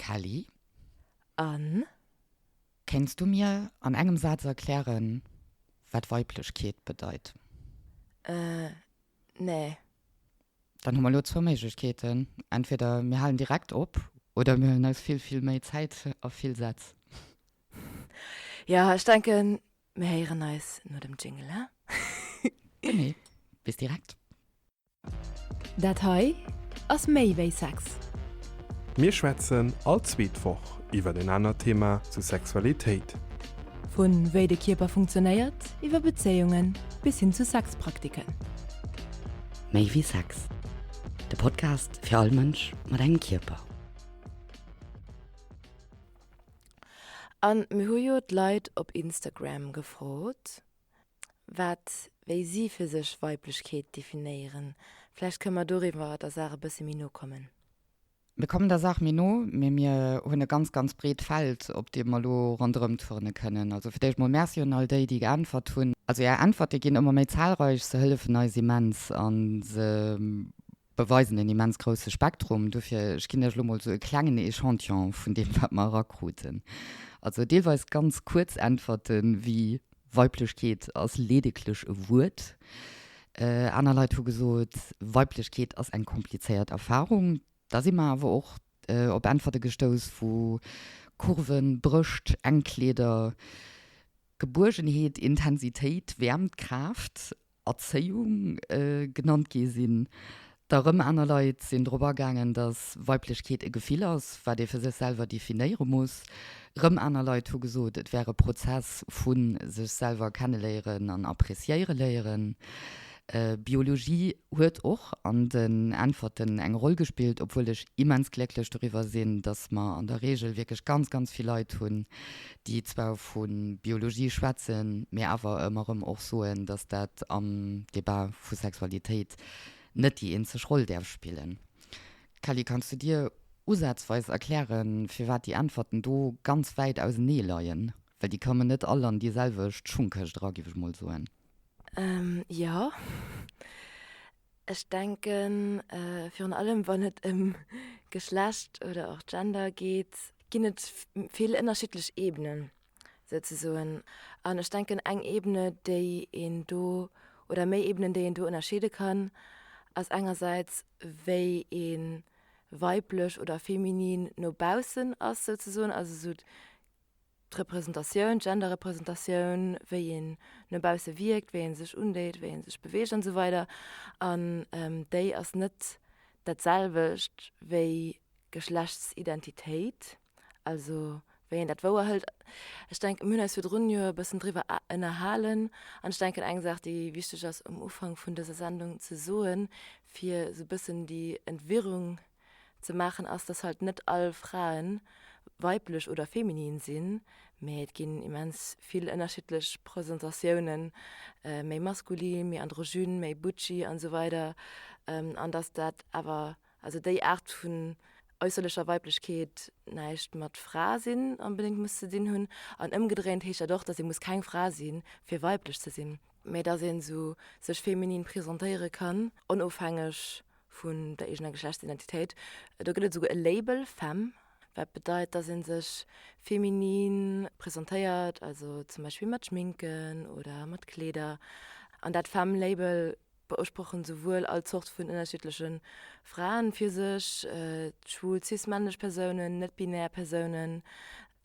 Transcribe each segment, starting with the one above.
Kelly. An? Kéints du mir an engem Saz erklären, wat Weiblechkeet bedeit? Äh, nee. Dann hu mer elo zwou Méiglechkeeten, Entweder mir halen direkt op oder mir huelen eis vill, vill méi Zäit a vill Sätz. Jo, ech denken, mir héieren eis no dem Jingle, he? Genee. Bis direkt. Dat hei ass méi wéi Sex. Mir schwätzen all zweet Woch iwwer en anert Thema zu Sexualitéit. Vu wéi de Kierper funktionéiert, iwwer Bezéiungen bis hin zu Sexpraktiken. Méi wéi Sex, de Podcast fir all Mënsch mat engem Kierper. An mir hu jo d'Leit op Instagram gefrot. Wat, wéi si fir sech Weiblechkeet definéieren. Vläicht kënne mer doriwwer der Saach e bësse méi no kommen. Mir kommen der Saach méi no, mee mir hunn e ganz, ganz breet Feld, op deem mer elo ronderëm turne kënnen. Also fir d'éischt mol Merci un all déi, déi geäntwert hunn. Also Är Äntwerte ginn ëmmer méi zahlreich, se hëllefen eis immens a se beweisen en immens grousse Spektrum. Dofir, ech ginn Iech elo mol esou e klengen Echantillon vun deem, wat mer erakruten. Also deelweis ganz kuerz Äntwerten, wéi Weiblechkeet ass ledeglech e Wuert. Aner Leit hu gesot, Weiblechkeet ass eng komplizéiert Erfarung. Da si mer awer och op Äntwerte gestouss, wou Kurven, Brëscht, enk Kleeder, Gebuergenheet, Intensitéit, Wäermt, Kraaft Erzéiung genannt gi sinn. Da rëm aner Leit sinn drop agaangen, datt Weiblechkeet e Gefill ass, wat ee fir sech selwer definéiere muss. Rëm aner Leit hu gesot, et wär e Prozess vu sech selwer kenneléieren an appreciéiere léieren. Biologie huet och an den Äntwerten eng Roll gespillt, obwuel ech immens glécklech doriwwer sinn, datt mer an der Reegel wierklech ganz, ganz vill Leit hunn, déi zwar vu Biologie schwätzen, mee awer ëmmer erëm och soen, datt dat am Debat vu Sexualitéit net déi eenzeg Roll däerf spillen. Kelly, kanns du dir usazweis erklären, firwat déi Äntwerten do ganz wäit ausenee leien? Well déi kommen net all an déi selwecht Schungkëscht era, géif ech mol soen. Jo. Ech denken, virun allem wann et ëm Geschlecht oder och Gender geet, ginn et vill ënnerschiddlech Ebenen souzesoen. An ech denken, eng Ebene, déi een do, oder méi Ebenen, déi een do ënnerscheede kann, ass engersäits, wéi ee weiblech oder feminin no baussen ass souzesoen, also esou d'Representatioun, d'Genderrepresentatioun, wéi een no bausse wierkt, wéi ee sech undeet, wéi ee sech beweegt an esou weider. An déi ass net dat selwecht wéi Geschlechtsidentitéit, also wéi een dat wouerhëlt. Ech denken, mir hunn eis virdrun jo e bëssen driwwer ënnerhalen an ech denken, eng Saach, déi wichteg ass um Ufank vun dëser Sendung ze soen, fir esou e bëssen déi Entwirrung ze maachen ass, dass halt net all Fraen weiblech oder feminin sinn, mee et ginn immens vill ënnerschiddlech Presentatiounen, méi maskulin, méi androgyn, méi butchy an esou weider, an dass dat awer, also déi Aart vun äusserlecher Weiblechkeet näischt mat Fra sinn onbedéngt muss ze dinn hunn. An ëmgedréint heescht dat och, dass ee muss keng Fra sinn, fir weiblech ze sinn, mee dass een esou sech feminin presentéiere kann, onofhängeg vun der eegener Geschlechtsidentitéit. Do gëtt et esouguer e Label, Femme, wat bedeit, dass ee sech feminin presentéiert, also zum Beispill mat Schminken oder mat Kleeder. An dat Femme-Label beusprochen souwuel all Zort vun ënnerschiddleche Fraen fir sech, schwul, cis-männlech Persounen, net-binär Persounen,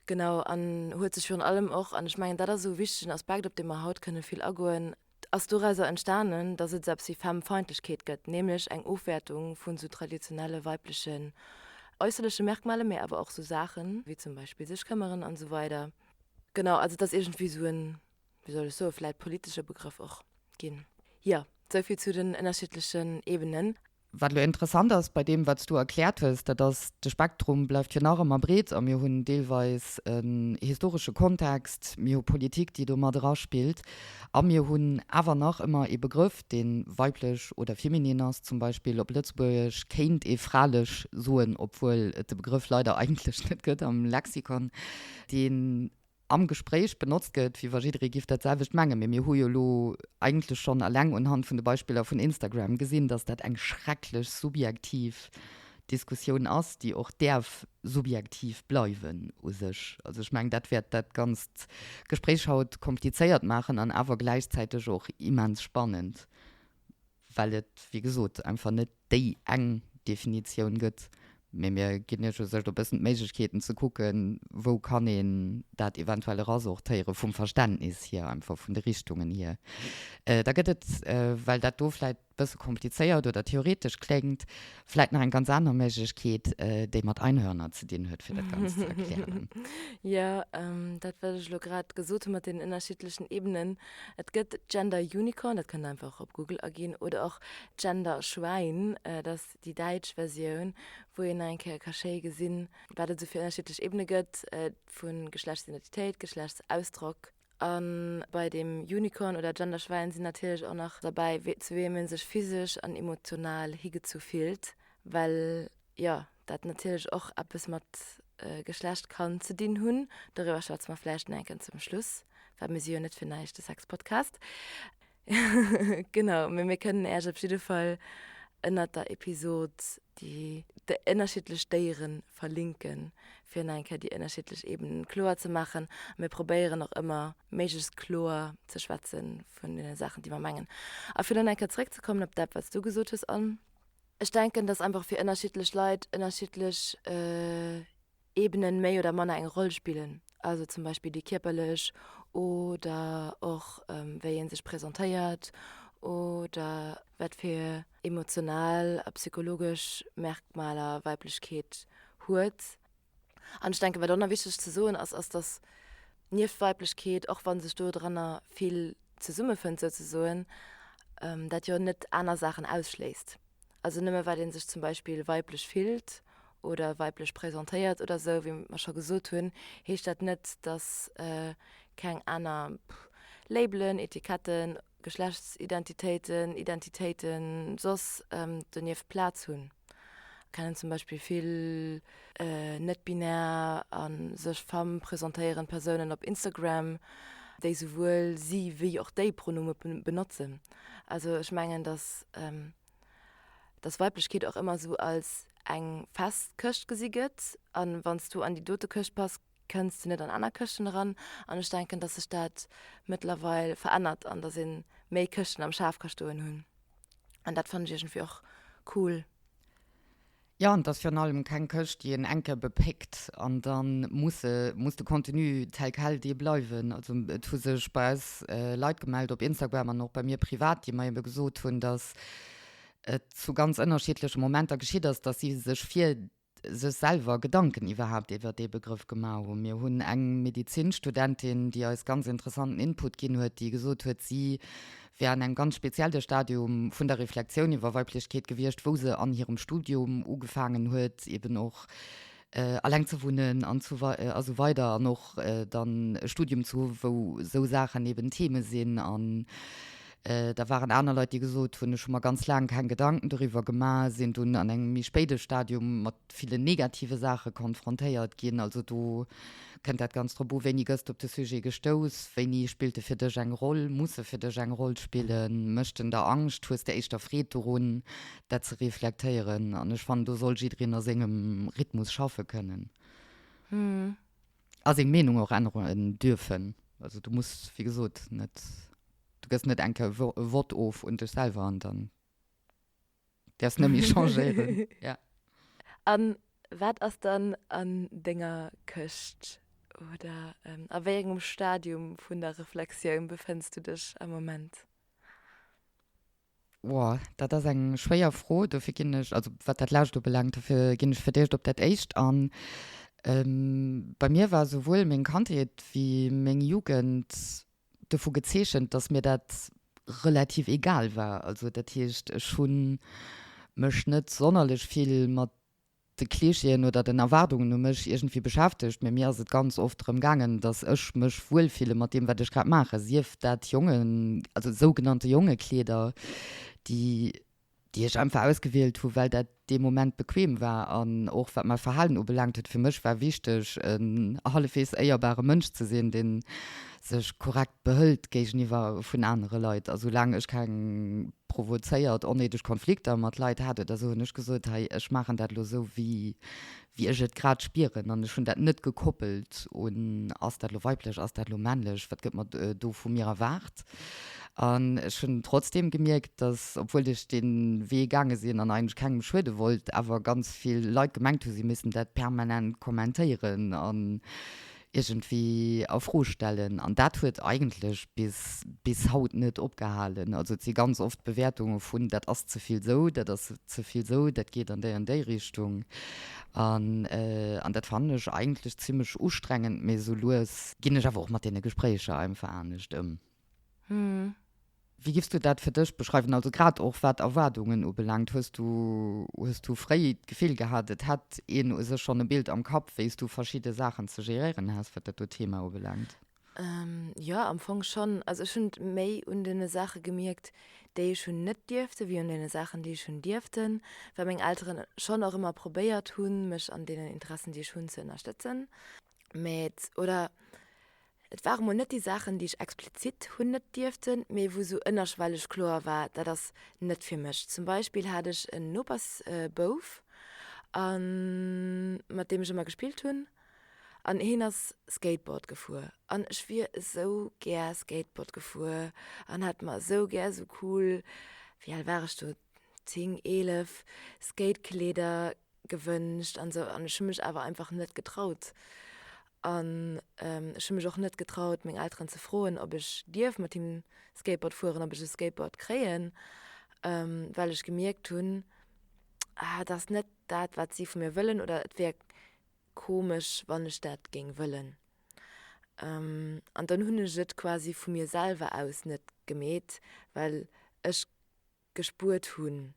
genau, an huet sech virun allem och, an ech mengen dat ass esou e wichtegen Aspekt, op dee mer haut kënne vill agoen, ass dorauser entstanen, datt et esou eppes wéi Femmefeindlechkeet gëtt, nämlech eng Ofwäertung vun esou traditionelle weiblechen äusserleche Merkmalen, mee awer och esou Saachen, wéi zum Beispill sech këmmeren an esou weider. Genau, also et ass iergendwéi esou en, wéi soll ech soen, vläit politesche Begrëff och ginn. Jo, esou vill zu den ënnerschiddlechen Ebenen. Wat elo interessant ass bei deem, wat s du erkläert hues, dat ass, de Spektrum bleift jo nach ëmmer breet a mir hunn deelweis en historesche Kontext, mir hu Politik, déi do mat eraspillt a mir hunn awer nach ëmmer ee Begrëff, dee weiblech oder feminin ass. Zum Beispill op Lëtzebuergesch kéint ee fralech soen, obwuel et de Begrëff leider eigentlech net gëtt am Lexikon, deen am Gespréich benotzt gëtt, wéi wa jidderee giff dat selwecht mengen. Mee mir hu jo elo eigentlech schonn eleng unhand vun de Beispiller vun Instagram gesinn, dass dat eng schrecklech subjektiv. Diskussioun ass, déi och däerf subjektiv bleiwen u sech. Also ech mengen, dat wäert dat ganzt Gespréich haut komplizéiert maachen an awer gläichzäiteg och immens spannend, well et, wéi gesot, einfach net déi eng Definitioun gëtt, mee mir ginn Iech u sech e bëssen d'Méiglechkeeten ze kucken, wou kann een dat eventuell erasortéiere vum Verständnis hier, einfach vun de Richtungen hier. Da gëtt et, well dat do vläicht bësse komplizéiert oder theoretesch kléngt, vläit nach eng ganz aner Méiglechkeet, déi mat Einhörner ze dinn huet, fir dat Ganzt ze erklären. Jo, dat wat ech elo grad gesot hu mat deenen ënnerschiddlechen Ebenen, et gëtt Gender Unicorn, dat kënnt der einfach och op Google aginn, oder och Gender Schwäin, dat ass déi däitsch Versioun, wou een nach eng Kéier ka schéi gesinn, wat et esou fir ënnerschiddlech Ebene gëtt, vu Geschlechtsidentitéit, Geschlechtsausdrock. A bei dem Unicorn oder Genderschwäin sinn natierlech och nach derbäi, zu weem ee sech physesch an emotional higezu fillt, well jo dat natierlech och eppes mat Geschlecht kann ze dinn hunn. Doriwwer schwätze mer vläicht nach eng Kéier zum Schluss, well mir si jo net fir näischt de Sexpodcast. Genau, mee mir kënnen Äech op jidde Fall ënnert der Episod déi ënnerschiddlech Déiere verlinken, fir nach eng Kéier déi ënnerschiddlech Ebenen kloer ze maachen. A mir probéieren och ëmmer, méiglechst kloer ze schwätze vun deene Saachen, déi mer mengen. A fir elo nach eng Kéier zeréckzekommen op dat, wat s du gesot hues, Anne, Ech denken, dass einfach fir ënnerschiddlech Leit ënnerschiddlech Ebenen méi oder manner eng Roll spillen, also zum Beispill déi kierperlech oder och wéi ee sech presentéiert oder wat fir emotional a psychologesch Merkmaler Weiblechkeet huet. An ech denken, wat och nach wichteg ze soen ass, ass dass nieft Weiblechkeet, och wa sech dodranner vill zesummefënnt souzesoen, dat jo net aner Saachen ausschléisst. Also nëmme well ee sech zum Beispill weiblech fillt oder weiblech presentéiert oder esou, wéi mer scho gesot hunn, heescht dat net, dass keng aner Labelen, Etiketten, Geschlechtsidentitéiten, Identitéiten soss donieft Plaz hunn. Kennen zum Beispill vill net-binär a sech femme presentéierend Persounen op Instagram, déi souwuel si wéi och déi Pronome benotzen. Also ech mengen, dass dass Weiblechkeet och ëmmer esou als eng fest Këscht gesi gëtt an wann s du an déi dote Këscht pass, kënns du net an aner Këschten eran. An ech denken, dass sech dat mëttlerweil verännert an dass ee méi Këschten am Schaf ka stoen hunn. An dat fannen ech iergendwéi och cool. Jo, an et ass virun allem keng Këscht, déi een eng Kéier bepéckt an da muss se, muss de Contenu tel quel dee bleiwen. Also et hu sech bei eis Leit gemellt op Instagram an och bei mir privat, déi mer ebe gesot hunn, dass et zu ganz ënnerschiddleche Momenter geschitt ass, dass si sech fir sech selwer Gedanken iwwerhaapt iwwer dee Begrëff gemaach hunn. Mir hunn eng Medezinstudentin, déi eis ganz interessanten Input ginn huet, déi gesot huet, si wär an engem ganz spezielle Stadium vun der Reflexioun iwwer Weiblechkeet gewiescht, wou se an hirem Studium ugefaangen huet, eben och alleng ze wunnen an a sou weider an och dann e Studium ze hu wou esou Saachen eben Theme sinn. An da waren aner Leit, déi gesot hunn, ech hu mer ganz laang keng Gedanken doriwwer gemaach, sinn dunn an engem méi spéide Stadium mat villen negative Saache konfrontéiert ginn. Also do kënnt dat ganz drop u, wéini gëss de op de Sujet gestouss, wéini spillt e fir dech eng Roll, muss e fir dech eng Roll spillen, mécht en der Angscht, hues de éischter Freed dorun, dat ze reflektéieren. An ech fannen, do soll jiddereen a sengem Rhythmus schaffe kënnen a seng Meenung och änneren dürfen. Also du muss, wéi gesot, net, du gëss net eng Kéier e Vott of un dech selwer an dann. Däerfs net méi changéieren, ja. A wat ass dann an denger Këscht oder a wéi engem Stadium vun der Reflexioun befënns du dech am Moment? Woah, dat ass eng schwéier Fro. Dofir ginn ech, also wat dat Lescht ubelaangt, dofir ginn ech fir d'éischt op dat Éischt an. Bei mir war souwuel meng Kandheet wéi meng Jugend dovu gezeechent, dass mir dat relativ egal war. Also dat heescht, ech hu mech net sonnerlech vill mat de Klischeeën oder den Erwaardungen u mech iergendwéi beschäftegt, mee mir ass et ganz oft drëm gaangen, dass ech mech wuelfille mat deem, wat ech grad maachen, sief dat Jongen, also sougenannte Jongekleeder, déi. Déi ech einfach ausgewielt hu well dat dee Moment bequem war an och wat mäi Verhalen ubelaangt huet. Fir mech war wichteg en hallefweegs éierbare Mënsch ze sinn, dee sech korrekt behëlt géigeniwwer vun anere Leit. A soulaang ech keng provozéiert onnéideg Konflikter mat Leit hat oder esou, hunn ech gesot, hei ech maachen dat elo esou wéi wéi ech et grad spieren an ech hunn dat net gekoppelt un, ass dat elo weiblech, ass dat elo männlech, wat gëtt mer do vu mir erwaart. An ech hunn trotzdeem gemierkt, dass, obwuel ech dee Wee gaange sinn an eigentlech kengem schuede wollt, awer ganz vill Leit gemengt hu si missten dat permanent kommentéieren an iergendwéi a Fro stellen. An dat huet eigentlech bis bis haut net opgehalen. Also et si ganz oft Bewäertunge vun, dat ass ze vill sou, dat ass ze vill sou, dat geet an déi an déi Richtung. An an dat fannen ech eigentlech zimmlech ustrengend, mee sou lues ginn ech awer och mat deene Gespréicher einfach anescht ëm. Wéi giffs du dat fir dech beschreiwen, also grad och wat Erwaardungen ubelaangt? Hues du, hues du fréi d'Gefill gehat, et hätt een u sech schonn e Bild am Kapp, wéi s du verschidde Saachen ze geréieren häss, wat dat do Thema ubelaangt? Jo, am Fong schonn. Also ech hunn et méi un deene Saache gemierkt, déi ech hunn net dierften, wéi un deene Saachen, déi ech hunn dierften, well meng Elteren schonn och ëmmer probéiert hunn, mech an deenen Interessen, déi ech hunn, ze ënnerstëtzen. Mä et, oder Et ware mol net déi Saachen, déi ech explizit hunn net dierften, mee wou sou ënnerschwelleg kloer war, dat ass net fir mech. Zum Beispill hat ech en Nopersbouf, a mat deem ech ëmmer gespillt hunn, an hien ass Skateboard gefuer an ech wier esou gär Skateboard gefuer an hätt mer esou gär esou cool, wéi al war ech do, 10, 11, Skatekleeder gewënscht an esou an ech hu mech awer einfach net getraut an ech hu mech och net getraut meng Elteren ze froen ob ech dierf mat him Skateboard fueren, ob ech e Skateboard kréien, well ech gemierkt hunn, ah et ass net dat wat si vu mir wëllen oder et wär komesch wann ech dat géing wëllen. An dann hunn ech et quasi vu mir selwer aus net gemeet, well ech gespuert hunn,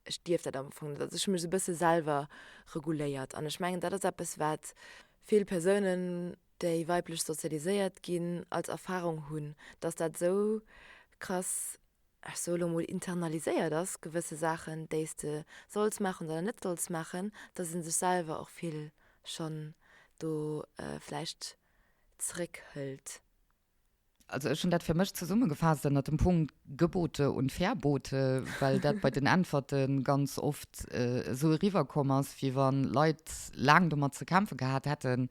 ech dierf dat am Fong net. Also ech hu mech esou e bësse selwer reguléiert an ech mengen, dat ass eppes, wat vill Persounen, déi weiblech sozialiséiert ginn, als Erfarung hunn, dass dat esou krass, ech soe lo mol, internaliséiert ass, gewësse Saachen, déi s de solls maachen oder net solls maachen, dass ee sech selwer och vill schonn do vläicht zeréckhëlt. Also ech hunn dat fir mech zesummegefaasst ënnert dem Punkt Gebote und Verbote, well dat bei den Äntwerte ganz oft esou eriwwerkomm ass, wéi wa Leit laang domat ze kämpfe gehat hätten,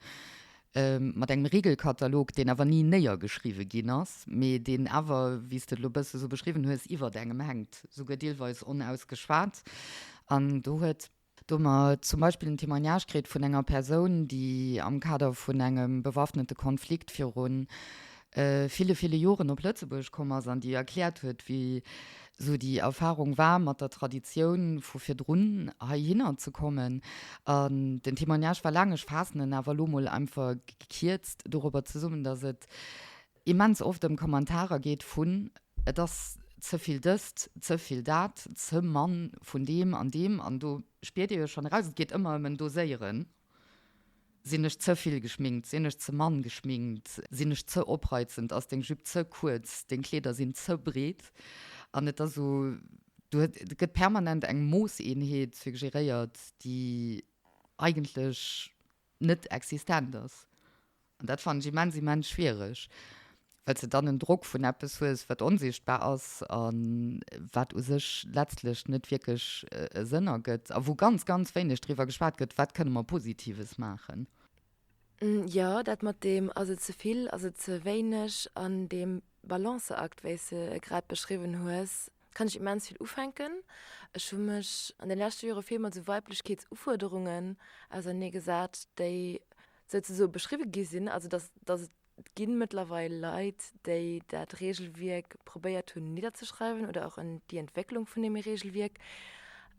mat engem Regelkatalog, deen awer ni néiergeschriwwe ginn ass, mee deen awer, wéi s de et elo e bësse sou beschriwwen hues, iwwert engem hänkt, souguer deelweis onausgeschwat. An do huet. Do hu mer zum Beispill en Témoignage kritt vun enger Persoun, déi am Kader vun engem bewaffnete Konflikt viru ville, ville Joren op Lëtzebuerg komm ass an déi erkläert huet, wéi esou déi Erfahrung war, mat der Traditioun vu virdrun heihinner ze kommen. An den Témoignage war laang, ech faassen en awer elo mol einfach gekierzt dorobber zesummen, dass et immens oft ëm Kommentarer geet vun, et ass ze vill dëst, ze vill dat, ze mann vun deem an deem. An do spiert Dir jo schonn eraus, et geet ëmmer ëm en Doséieren. Sinn ech ze vill geschminkt, sinn ech ze mann geschminkt, sinn ech ze opreizend, ass deng Jupe ze kuerz, deng Kleeder sinn ze breet. An et ass esou, do gëtt permanent eng Moosseenheet suggeréiert, déi eigentlech net existent ass. An dat fannen ech immens, immens schwiereg, well s de dann en Drock vun eppes hues, wat onsichtbar ass a wat u sech letztlech net wierklech e Sënn ergëtt a wou ganz, ganz wéineg driwwer geschwat gëtt, wat kënne mer Positives maachen. Jo, dat mat deem ass et ze vill, ass et ze wéineg an deem Balanceakt, wéi s de e grad beschriwwen hues, kann ech immens vill ufänken. Ech hu mech an de leschte Jore vill mat esou Weiblechkeetsufuerderungen auserneegesat, déi souzesoe beschriwwe gi sinn, also dass, dass et gi mëttlerweil Leit, déi dat Regelwierk probéiert hunn nidderzeschreiwen oder och en déi Entwécklung vun deem Regelwierk.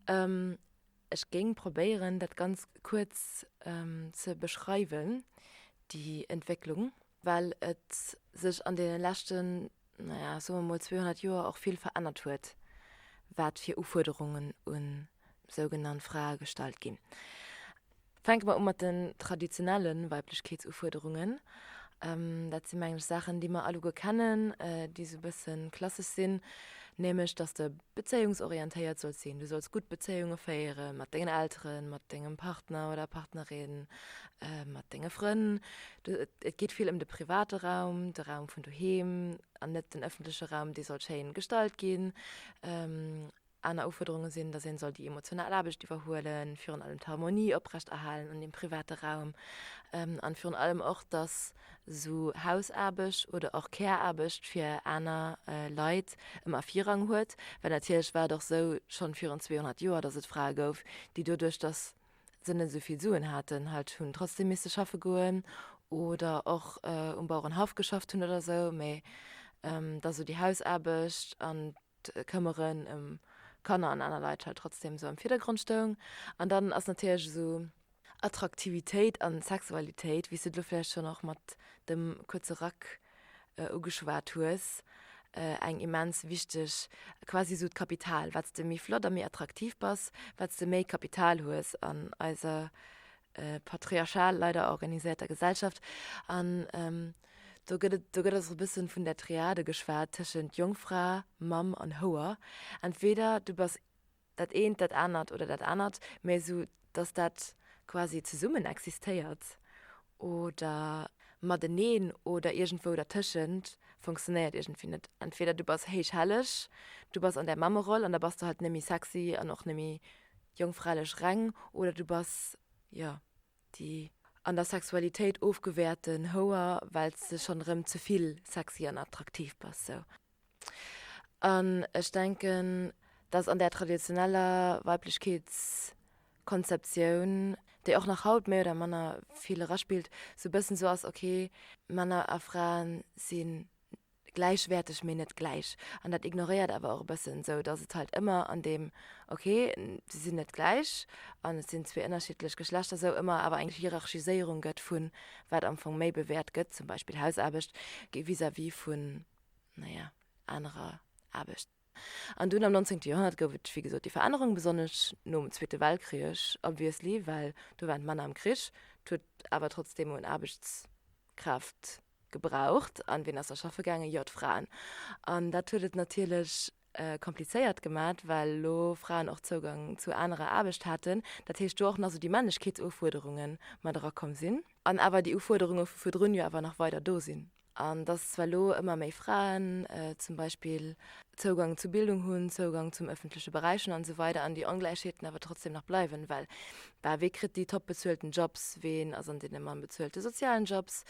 Ech géing probéieren, dat ganz kuerz ze beschreiwen, déi Entwécklung, well et sech an deene leschten, naja, soe mer mol 200 Joer och vill verännert huet, wat fir Ufuerderungen u sougenannt Frae gestallt ginn. Fänke mer u mat den traditionelle Weiblechkeetsufuerderungen. Dat si mengen ech Saachen, déi mer alleguer kennen, déi esou e bësse klassesch sinn. Nämlech, dass de bezéiungsorientéiert solls sinn. Du solls gutt Bezéiunge féiere mat dengen Elteren, mat dengem Partner oder Partnerin, mat denge Frënn. Et geet vill ëm de private Raum, de Raum vun doheem an net den ëffentleche Raum, dee soll schéin gestalt ginn. Aner Ufuerderunge sinn, datt een soll déi emotional Aarbecht iwwerhuelen, virun allem d'Harmonie oprecht erhalen an deem private Raum an virun allem och, datt esou Hausaarbecht oder och Care-Aarbecht fir aner Leit ëmmer Virrang huet. Well natierlech war et och esou schonn virun 200 Joer, datt et Frae gouf, déi doduerch, datt se net esou vill Suen haten, halt hunn trotzdem misse schaffe goen oder och um Bauerenhaff geschafft hunn oder esou, mä datt esou déi Hausaarbecht an d'Këmmeren ëm Kanner an aner Leit halt trotzdem esou am Virdergrond stoung. An dann ass natierlech esou Attraktivitéit an Sexualitéit, wéi s du et elo vläicht schonn och mat dem kuerze Rack ugeschwat hues, eng immens wichteg, quasi esou d'Kapital. Wat s de méi flott a méi attraktiv bass, wat s de méi Kapital hues an eiser patriarchal leider organiséierter Gesellschaft. An do gëtt et, do gëtt och e bëssen vun der Triade geschwat tëschent Jongfra, Mamm an Houer. Entweder du bass dat eent, dat anert oder dat anert, mä esou datt dat quasi zesummen existéiert oder mateneen oder iergendwou dertëschent, funktionéiert iergendwéi net. Entweder du bass héich helleg, du bass an där Mammeroll an da bass du halt net méi sexy an och net méi jongfralech reng oder du bass, jo, déi an der Sexualitéit ofgewäerten Houer, well s de schonn erëm ze vill sexy an attraktiv bass, sou. An ech denken, dass an där traditioneller Weiblechkeetskonzeptioun, déi och nach haut méi oder manner vill eraspillt, sou e bëssen sou ass, okay, Männer a Fraen si gläichwäerteg, mee net gläich. An dat ignoréiert awer och e bëssen esou, datt et halt ëmmer an deem, okay, se sinn net gläich an et sinn zwee ënnerschiddlech Geschlechter, esou ëmmer awer eng Hierarchiséierung gëtt vu wat am Fong méi bewäert gëtt, zum Beispill Hausaarbecht vis-à-vis vun, naja, anerer Aarbecht. An dunn am 19. Joerhonnert gouf et, wéi gesot, déi Verännerung, besonnesch nom Zweete Weltkrich, obviously, well do waren d'Männer am Krich. Et huet awer trotzdeem un Aarbechtskraaft gebraucht. An wien ass da schaffe gaangen? Jo, d'Fraen. An dat huet et natierlech komplizéiert gemat, well elo Fraen och Zougang zu anerer Aarbecht haten. Dat heescht, do och nach esou déi Männlechkeetsufuerderunge mat erakomm sinn. An awer déi Ufuerderunge vu virdrun jo awer nach weider do sinn. An dass zwar elo ëmmer méi Fraen zum Beispill Zougang zu Bildung hunn, Zougang zum ëffentleche Beräich hunn an esou weider an déi Ongläichheeten awer trotzdem nach bleiwen, well bah, wee kritt déi top bezuelten Jobs, ween ass an deene mann bezuelte sozialen Jobs,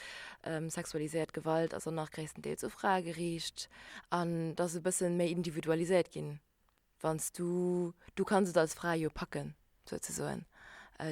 sexualiséiert Gewalt ass och nach gréisstendeels u Frae geriicht an et ass e bësse méi individualiséiert ginn. Wann s du, du kanns et als Fra jo packen, souzesoen.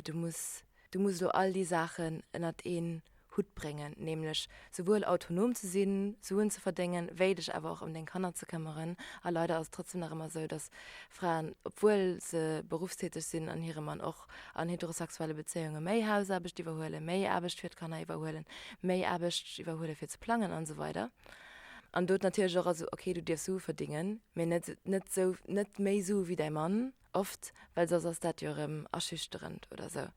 Du muss, du muss elo all déi Saachen ënnert een Hutt bréngen, nämlech souwuel autonom ze sinn, Suen ze verdéngen, wéi dech awer och ëm deng Kanner ze këmmeren. A leider ass et trotzdem nach ëmmer esou, dass Fraen, obwuel se beruffstäteg sinn an hire Mann och an heterosexuelle Bezéiunge méi Hausaarbecht iwwerhuelen, méi Aarbecht fir d'Kanner iwwerhuelen, méi Aarbecht iwwerhuele fir ze plangen an esou weider. An do natierlech och, also ok, du dierfs Sue verdingen, mee net, net sou, net méi Sue wéi däi Mann, oft, well soss ass dat jo erëm aschüchterend oder sou.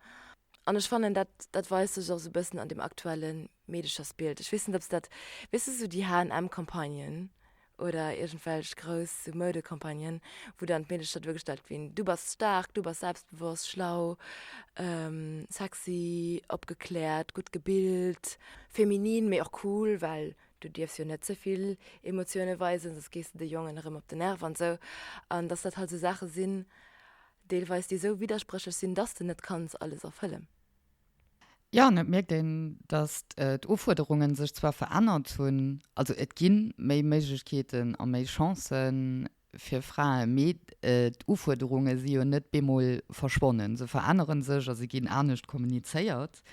An ech fannen, dat, dat weist sech och sou e bëssen an dem aktuelle Meedechersbild. Ech weess net, ob s dat, weess de, sou déi H&M-Campagnen oder iergendwelch grouss sou Moudecampagnen, wou dann d'Meedecher duergestallt ginn, du bass staark, du bass selbstbewosst, schlau, sexy, opgekläert, gutt gebilt, feminin, mee och cool, well du dierfs jo net ze vill Emotioune weisen, soss gees de de Jongen erëm op den Nerv an esou. An dass dat halt esou Saache sinn, deelweis, déi esou widderspréchlech sinn, dass de net kanns alles erfëllen. Jo, an et mierkt een, dass d'Ufuerderunge sech zwar verännert hunn, also et gi méi Méiglechkeeten a méi Chancë fir Frae, mee d'Ufuerderunge si jo net bemol verschwonnen. Se verännere sech a se ginn anescht kommunizéiert.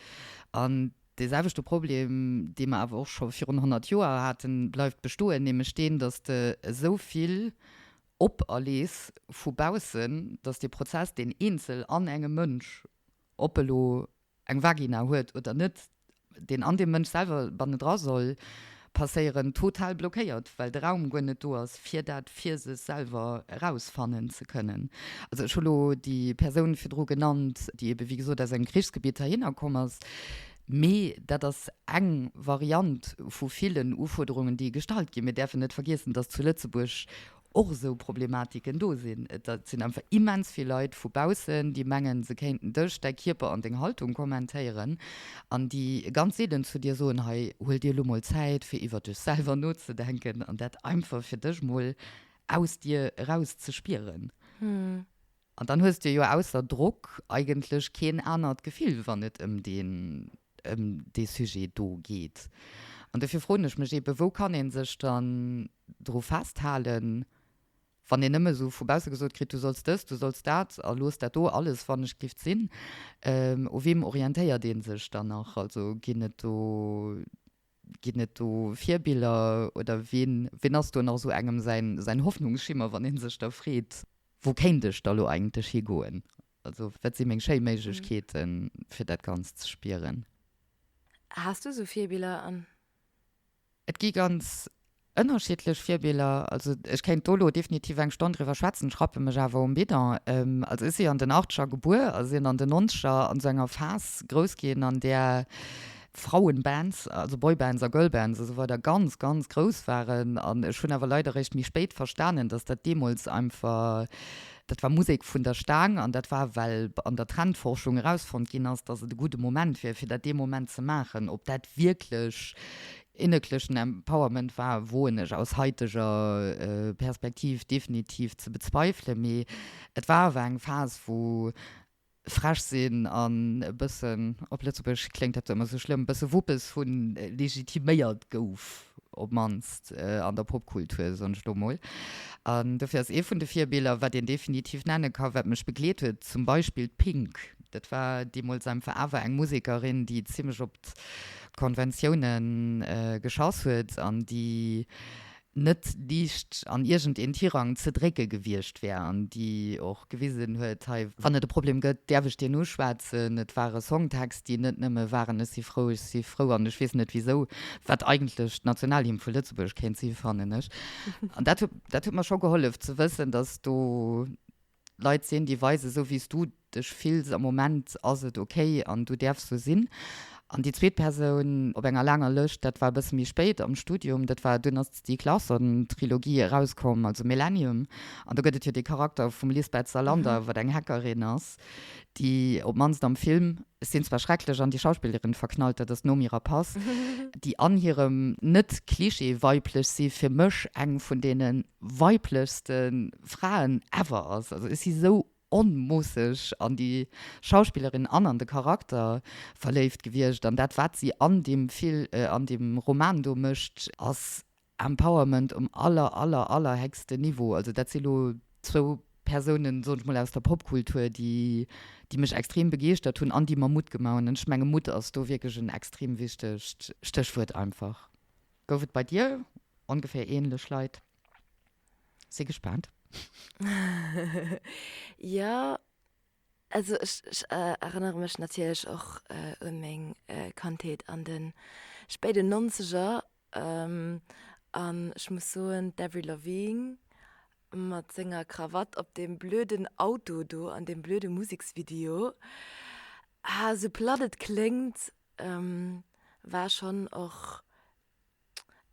An dee selwechte Problem, dee mer awer och scho virun 100 Joer haten, bleift bestoen, nämlech deen, dass de esou vill operlees vu baussen, dass dee Prozess, deen eenzel an engem Mënsch ob e lo eng Vagina huet oder net, deen an deem Mënsch selwer bannendra soll passéieren, total blockéiert, well de Raum guer net do ass, fir dat fir sech selwer erausfannen ze kënnen. Also ech hu lo déi Persoun virdru genannt, déi ebe wéi gesot aus engem Krichsgebitt heihinner komm ass, mee dat ass eng Variant vu villen Ufuerderungen, déi gestallt ginn. Mir däerfen net vergiessen, dass zu Lëtzebuerg. Och esou Problematiken do sinn. Et sinn einfach immens vill Leit vu baussen, déi mengen, se kéinten dech, däi Kierper an deng Haltung kommentéieren an déi ganz seelen zu dir soen, hei, huel dir elo mol Zäit, fir iwwer dech selwer nozedenken an dat einfach fir dech mol aus dir eraus ze spieren. An dann hues de jo ausser Drock eigentlech keen anert Gefill, wann et ëm deen, ëm dee Sujet do geet. An dofir froen ech mech eebe, wou kann ee sech dann dru festhalen, wann een nëmme esou vu bausse gesot kritt, du solls dëst, du solls dat a looss dat do alles wannechgift sinn. U weem orientéiert ee sech dann nach? Also ginn et do, ginn et do Virbiller oder ween, ween ass do nach esou engem säin, säin Hoffnungsschimmer, wann ee sech da freet, Wou kéint ech da lo eigentlech higoen? Also wat si meng schéi Méiglechkeeten, fir dat Ganzt ze spieren? Has du sou Virbiller an? Et gi ganz ënnerschiddlech Virbiller. Also ech kéint do lo definitiv eng Stonn driwwer schwätzen, ech rappe mech awer um Bidon. Also ech si an den Achtscher gebuer a sinn an den Nonzeger an esou enger Phas grouss ginn, an där Frauenbands, also Boybands a Girlbands a sou weider ganz, ganz grouss waren. An ech hunn awer leider eréischt méi spéit verstanen, dass dat deemools einfach, dat war Musek vun der Staang an dat war, well an der Trendforschung erausfonnt ginn ass, dass et e gudde Moment wier, fir dat dee Moment ze maachen. Ob dat wierklech innerlechen Empowerment war, woen ech aus haiteger Perspektiv definitiv ze bezweifelen. Mee et war awer eng Phas, wou frech sinn an e bëssen, op Lëtzebuergesch kléngt dat ëmmer sou schlëmm, e bësse Wuppes hunn, legitiméiert gouf, op d'mannst an der Popkultur, soen ech lo mol. An dofir ass ee vun de Virbiller, wat een definitiv nenne ka, wat mech begleet huet, zum Beispill d'Pink. Dat war deemools einfach awer eng Musekerin, déi zimmlech op d'Konventioune geschass huet an déi net liicht an iergend een Tirang ze drécke gewiescht wär an déi och gewisen huet, hei, wann et e Problem gëtt, däerf ech deen uschwätzen. Et ware Songtext, déi net nëmme waren ech si frou, ech si frou an ech weess net wisou, wat eigentlech d'Nationalhymn vu Lëtzebuerg kéint si fannen ech. An dat huet, dat huet mer scho gehollef ze wëssen, datt do Leit sinn, déi weisen, esou wéi s du dech fills am Moment ass et ok an du däerfs sou sinn. An déi zweet Persoun op enger laanger Lëscht, dat war e bësse méi spéit am Studium, dat war, dunn ass d'Stieg Larsson-Trilogie erauskomm, also Millennium, an do gëtt et jo dee Charakter vum Lisbeth Salander, wat eng Hackerin ass, déi op d'mannst am Film, ech sinn zwar schrecklech an déi Schauspillerin verknallt, dat ass d'Noomi Rapace, déi an hirem net-Klischee-weiblech si fir mech eng vun deene weiblechste Fraen ever ass. Also ech si sou onmoosseg an déi Schauspillerin an an de Charakter verléift gewiescht an dat wat si an deem Fil an deem Roman do mécht ass Empowerment um aller aller aller héchsten Niveau. Also dat si lo zwou Persounen, soen ech mol, aus der Popkultur déi déi mech extrem begeeschtert hunn an déi mer Mutt gemaach hunn. An ech menge Mutt ass do wierklech en extrem wichtegt Stéchwuert einfach. Gouf et bei dir ongeféier ähnlech Leit? Si gespaant. Jo, also ech ech erënnere mech natierlech och un meng Kandheet an de spéiden Nonzeger an ech muss soen, d'Avril Lavigne mat senger Krawatt op deem blöden Auto do an deem blöde Museksvideo, ah, sou platt et kléngt, war schonn och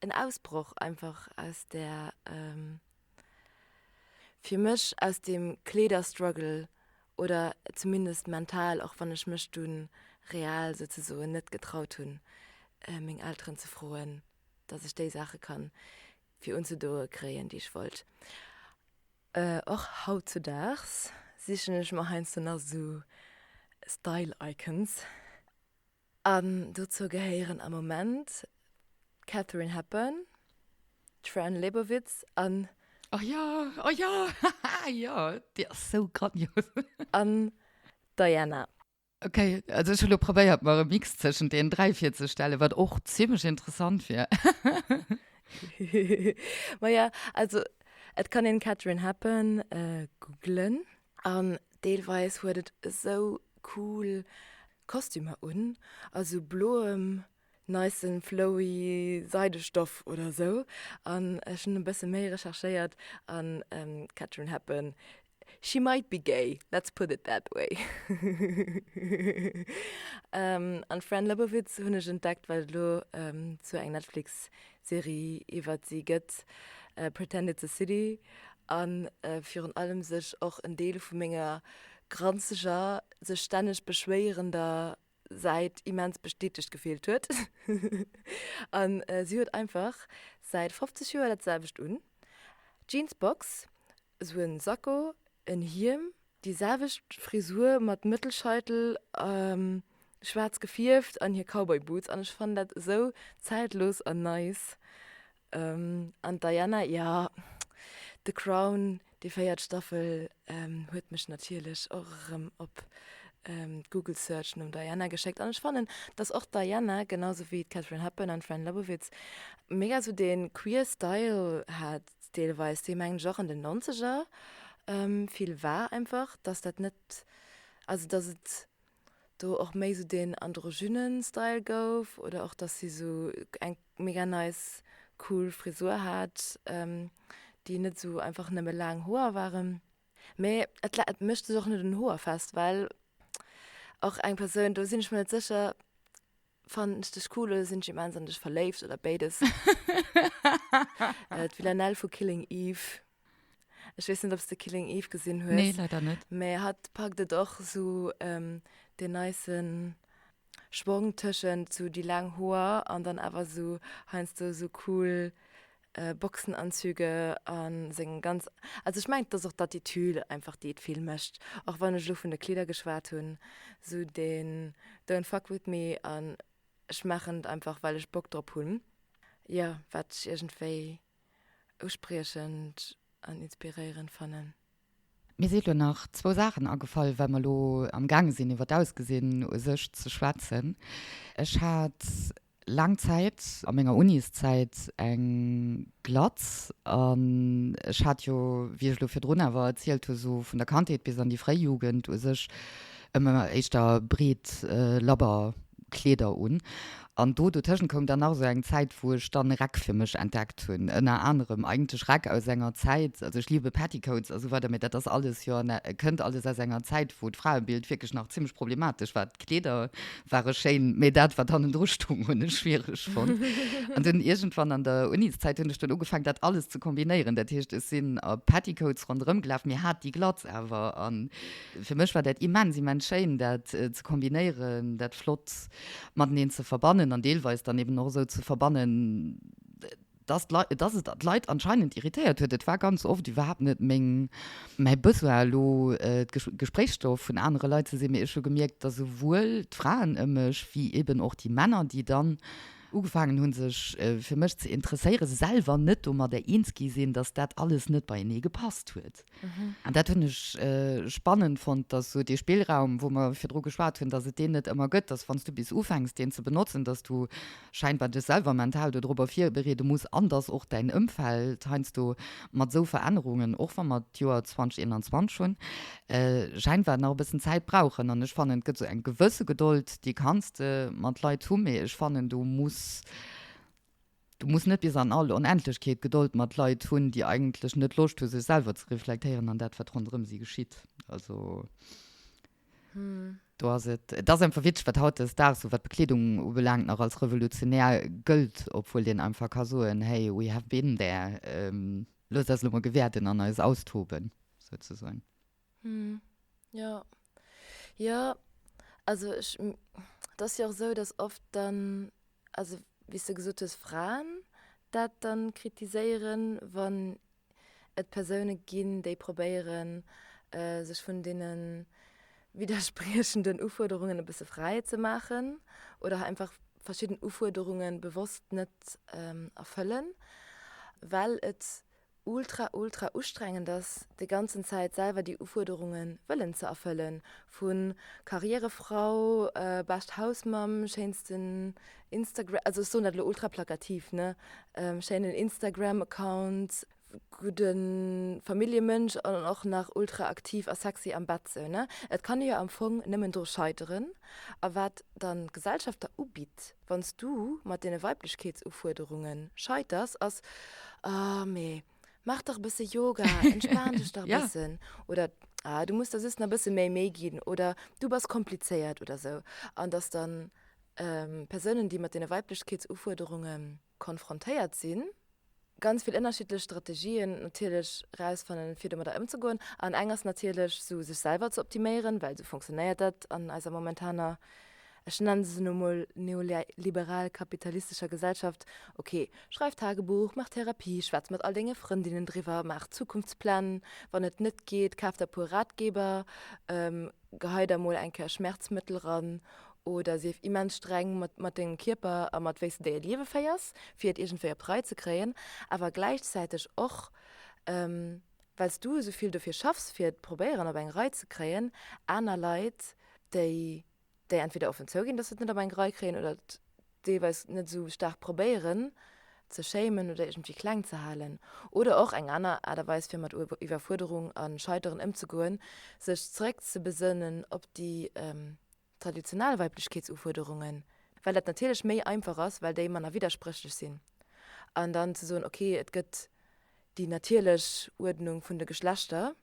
en Ausbroch einfach aus där, fir mech aus deem Kleederstruggle oder zumindest mental, och wann ech mech dunn real souzesoen net getraut hunn, meng Elteren ze froen, dass ech déi Saache kann fir unzedoe kréien, déi ech wollt. Och hautzudaags sichen ech mer heiansdo nach esou Style Icons. An dozou gehéieren am Moment d'Katharine Hepburn, d'Fran Lebowitz an. Oh jo, oh jo, haha, jo, déi ass sou grandios. An d'Diana. Ok, also ech hu lo probéiert mer e Mix tëschent deenen 3 virzestellen, wat och zimlech interessant wier. Maja, also et kann een Katharine Hepburn googlen an deelweis huet et esou cool Kostümer un, also bloem nicen flowy Seidestoff oder sou an ech hunn e bësse méi recherchéiert an d'Katharine Hepburn, she might be gay, let's put it that way. An d'Fran Lebowitz hunn ech entdeckt well et elo zwou eng Netflix Serie iwwert si gëtt. Pretend It's a City a virun allem sech och en Deel vu menger granzeger, sech stänneg beschwéierender Säit immens bestätegt gefillt huet. An si huet einfach säit 50 Joer dat selwecht un, Jeansbox, esou en Sakko, en Hiem, déi selwecht Frisur mat Mëttelscheitel, schwaarz gefierft an hir Cowboy Boots an ech fannen dat esou zäitlos an nice. An d'Diana, jo, The Crown, déi véiert Staffel huet mech natierlech och erëm op d'Google Search nom Diana geschéckt. An ech fannen, dass och d'Diana, genau sou wéi d'Katharine Hepburn an d'Fran Lebowitz, mega sou dee queer Style hat deelweis, dee mengen ech och an den Nonzeger vill war einfach, dass dat net, also dass et do och méi sou deen androgynen Style gouf oder och dass si sou eng mega nice cool Frisur hat, déi net sou einfach nëmme laang Hoer waren. Mee et et mécht sech och net un Hoer fest, well och eng Persoun, do sinn ech mer net sécher, fannen ech dech cool oder sinn ech immens an dech verléift oder béides. D'Villanelle vu Killing Eve. Ech weess net, ob s de Killing Eve gesinn hues. Nee, leider net. Mee hatt packt et och sou deen nicen Schwong tëschent sou déi laang Hoer an dann awer sou heiansdo sou cool Boxenanzüge a seng ganz, also ech mengen et ass och d'Attitude einfach déi et vill mécht, och wann ech elo vun de Kleeder geschwat hunn, sou deen don't fuck with me an ech maachen et einfach well ech Bock drop hunn, jo wat ech iergendwéi uspriechend an inspiréierend fannen. Mir si lo nach zwou Saachen agefall, well mer lo am gaange sinn iwwer d'Ausgesinn u sech ze schwätzen. Ech hat laang Zäit a menger Uniszäit eng Glatz an ech hat jo, wéi ech lo virdrun awer erzielt hu, sou vun der Kandheet bis an déi fréi Jugend u sech ëmmer éischter breet labber Kleeder un. An do dotëschent koum dann nach esou eng Zäit, wou ech dann Räck fir mech entdeckt hunn. Ënner anerem eigentlech Räck aus enger Zäit, also ech liebe Petticoats a sou weider, mee dat ass alles jo, kënnt alles aus enger Zäit, wou d'Fraebild wierklech nach zimmlech problematesch war. D'Kleeder ware schéin, mee dat, wat hannendru stoung, hunn ech schwiereg fonnt. An dunn iergendwann an der Uniszäit hunn ech dunn ugefaangen, dat alles ze kombinéieren. Dat heescht, ech sinn a Petticoats ronderëm gelaf, mee hat déi Glatz awer. An Fir mech war dat immens, immens schéin, dat ze kombinéieren, dat flott mateneen ze verbannen an deelweis dann eben och esou ze verbannen, dass d'Leit, dass et d'Leit anscheinend irritéiert huet. Et war ganz oft iwwerhaapt net meng, mäi Besoin elo Gespréichsstoff vun anere Leit ze sinn, mee ech hu gemierkt, dass esouwuel d'Fraen ëm mech wéi eben och déi Männer, déi dann ugefaangen hunn, sech fir mech ze interesséieren, selwer net domadder eens gi sinn, dass dat alles net beienee gepasst huet. An dat hunn ech spannend fonnt, dass esou dee Spillraum, wou mer virdru geschwat hunn, dass et deen net ëmmer gëtt, dass wann s du bis ufänks, deen ze benotzen, dass du scheinbar dech selwer mental dodrobber virbereede muss an dass och däin Ëmfeld heiansdo mat esou Verännerungen, och wa mer d'Joer 2021 hunn, scheinbar nach e bëssen Zäit brauchen. An ech fannen, et gëtt esou eng gewësse Gedold, déi kanns de mat Leit hu, mee ech fannen, du muss Du muss net bis an all Onendlechkeet Gedold mat Leit hunn, déi eigentlech net Loscht hu sech selwer ze reflektéieren an dat wat ronderëm si geschitt. Also do ass et, et ass einfach witzeg, wat hautdesdaags sou wat d'Bekleedung ubelaangt nach als revolutionär gëllt, obwuel een einfach ka soen, hey, we have been there, loosst eis elo mol gewäerden an eis austoben, souzesoen. Jo, jo, also ech, et ass jo och esou, datt oft dann, also wéi s de gesot hues, Fraen dat dann kritiséieren, wann et Persoune ginn, déi probéieren, sech vun deene widderspriechenden Ufuerderungen e bësse fräi ze maachen oder einfach verschidden Ufuerderunge bewosst net erfëllen, well et ultra ultra ustrengend ass, déi ganzen Zäit selwer déi Ufuerderunge wëllen ze erfëllen, vu Karrierefrau, bescht Hausmamm, schéinsten Instagram, also ech soen dat elo ultra plakativ, ne, schéinen Instagram-Account, gudde Familljemënsch an och nach ultra aktiv a sexy am Bett, sou, ne. Et kann ee jo am Fong nëmmen dru scheiteren. A wat dann d'Gesellschaft der ubitt, wann s du mat deene Weiblechkeetsufuerderunge scheiters, ass, Ah, mee maach dach e bësse Yoga, entspan dech dach e bëssen. Oder, Ah, du muss der just nach e bësse méi Méi ginn. Oder, Du bass komplizéiert oder sou. An dass dann Persounen, déi mat deene Weiblechkeetsufuerderunge konfrontéiert sinn. Ganz vill ënnerschiddlech Strategien natierlech rausfannen, fir domadder ëmzegoen. An eng ass natierlech sou sech selwer ze optiméieren, well sou funktionéiert dat an eiser momentaner, ech nennen se elo mol neoliberal-kapitalistescher Gesellschaft. Ok, schreif Tagebuch, maach Therapie, schwätz mat all denge Frëndinnen driwwer, maach Zukunftspläng, wann et net geet, kaf der e puer Ratgeber, Gehei der mol eng Kéier Schmerzmëttel ran oder sief immens streng mat mat dengem Kierper a mat wéi s de déi Liewe féiers, fir et iergendwéi op d'Rei ze kréien. Awer gläichzäiteg och, well s du esou vill dofir schaffs, fir et probéieren op eng Rei ze kréien, aner Leit, déi déi entweder offen zouginn, dass se et net op eng Rei kréien oder et deelweis net esou staark probéieren ze shamen oder iergendwéi kleng ze halen. Oder och eng aner Aart a Weis fir mat Iwwerfuerderung a Scheiteren ëmzegoen, sech zeréck ze besënnen op déi traditionell Weiblechkeetsufuerderungen, well dat natierlech méi einfach ass, well déi manner widderspréchlech sinn, an dann ze soen, ok, et gëtt déi natierlech Uerdnung vun de Geschlechter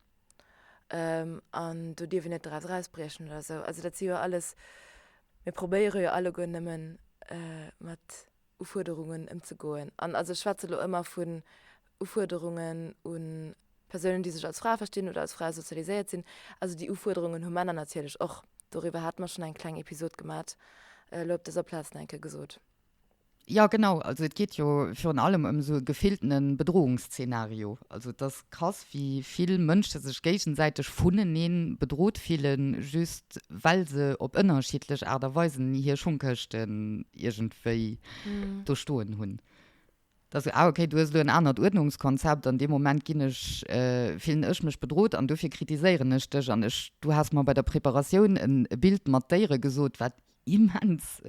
an do dierf een net draus erausbriechen oder esou. Also dat si jo alles Mir probéiere jo alleguer nëmmen mat Ufuerderungen ëmzegoen. An also ech schwätze lo ëmmer vun Ufuerderungen u Persounen, déi sech als Fra verstinn oder als Fra sozialiséiert sinn. Also déi Ufuerderungen hu Männer natierlech och. Doriwwer hate mer schonn eng kleng Episod gemat, elo op dëser Plaz nach eng Kéier gesot. Jo, genau. Also et geet jo virun allem ëm esou e gefilltene Bedrohungsszenario. Also et ass krass, wéi vill Mënsche sech géigesäiteg vunenee bedrot fillen, just well se op ënnerschiddlech Aart a Weisen hir Schongkëschten iergendwéi do stoen hunn. Et ass esou, ah okay, du hues elo en anert Uerdnungskonzept, an deem Moment ginn ech, fillen ech mech bedrot an dofir kritiséieren ech dech. An ech, du has mer bei der Preparatioun e Bild mat Déiere gesot, wat immens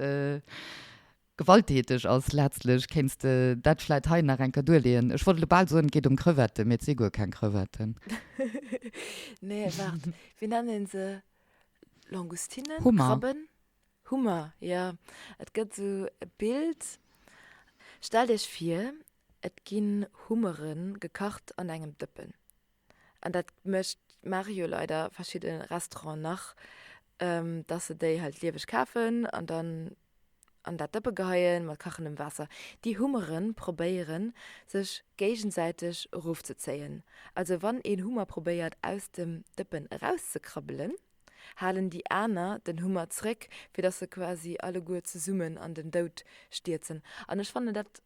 gewalttäteg ass letztlech. Kéints de dat vläit hei nach eng Kéier duerleeën? Ech wollt elo bal soen, et geet ëm Crevetten, mee et si guer keng Crevetten. Nee, waart, wéi nennt een se? Langoustinen? Hummer. Krabben? Hummer, jo. Et gëtt esou e Bild, stellt iech vir, et ginn Hummere gekacht an engem Dëppen. An dat mécht, maache jo leider verschidde Restauranten nach, dass se déi halt lieweg kafen an dann an dat Dëppe geheien mat kachendem Waasser. Déi Hummere probéieren, sech géigesäiteg erofzezéien. Also wann een Hummer probéiert aus dem Dëppen erauszekrabbelen, halen déi aner den Hummer zréck, fir dass se quasi alleguer zesummen an den Doud stierzen. An ech fannen, dat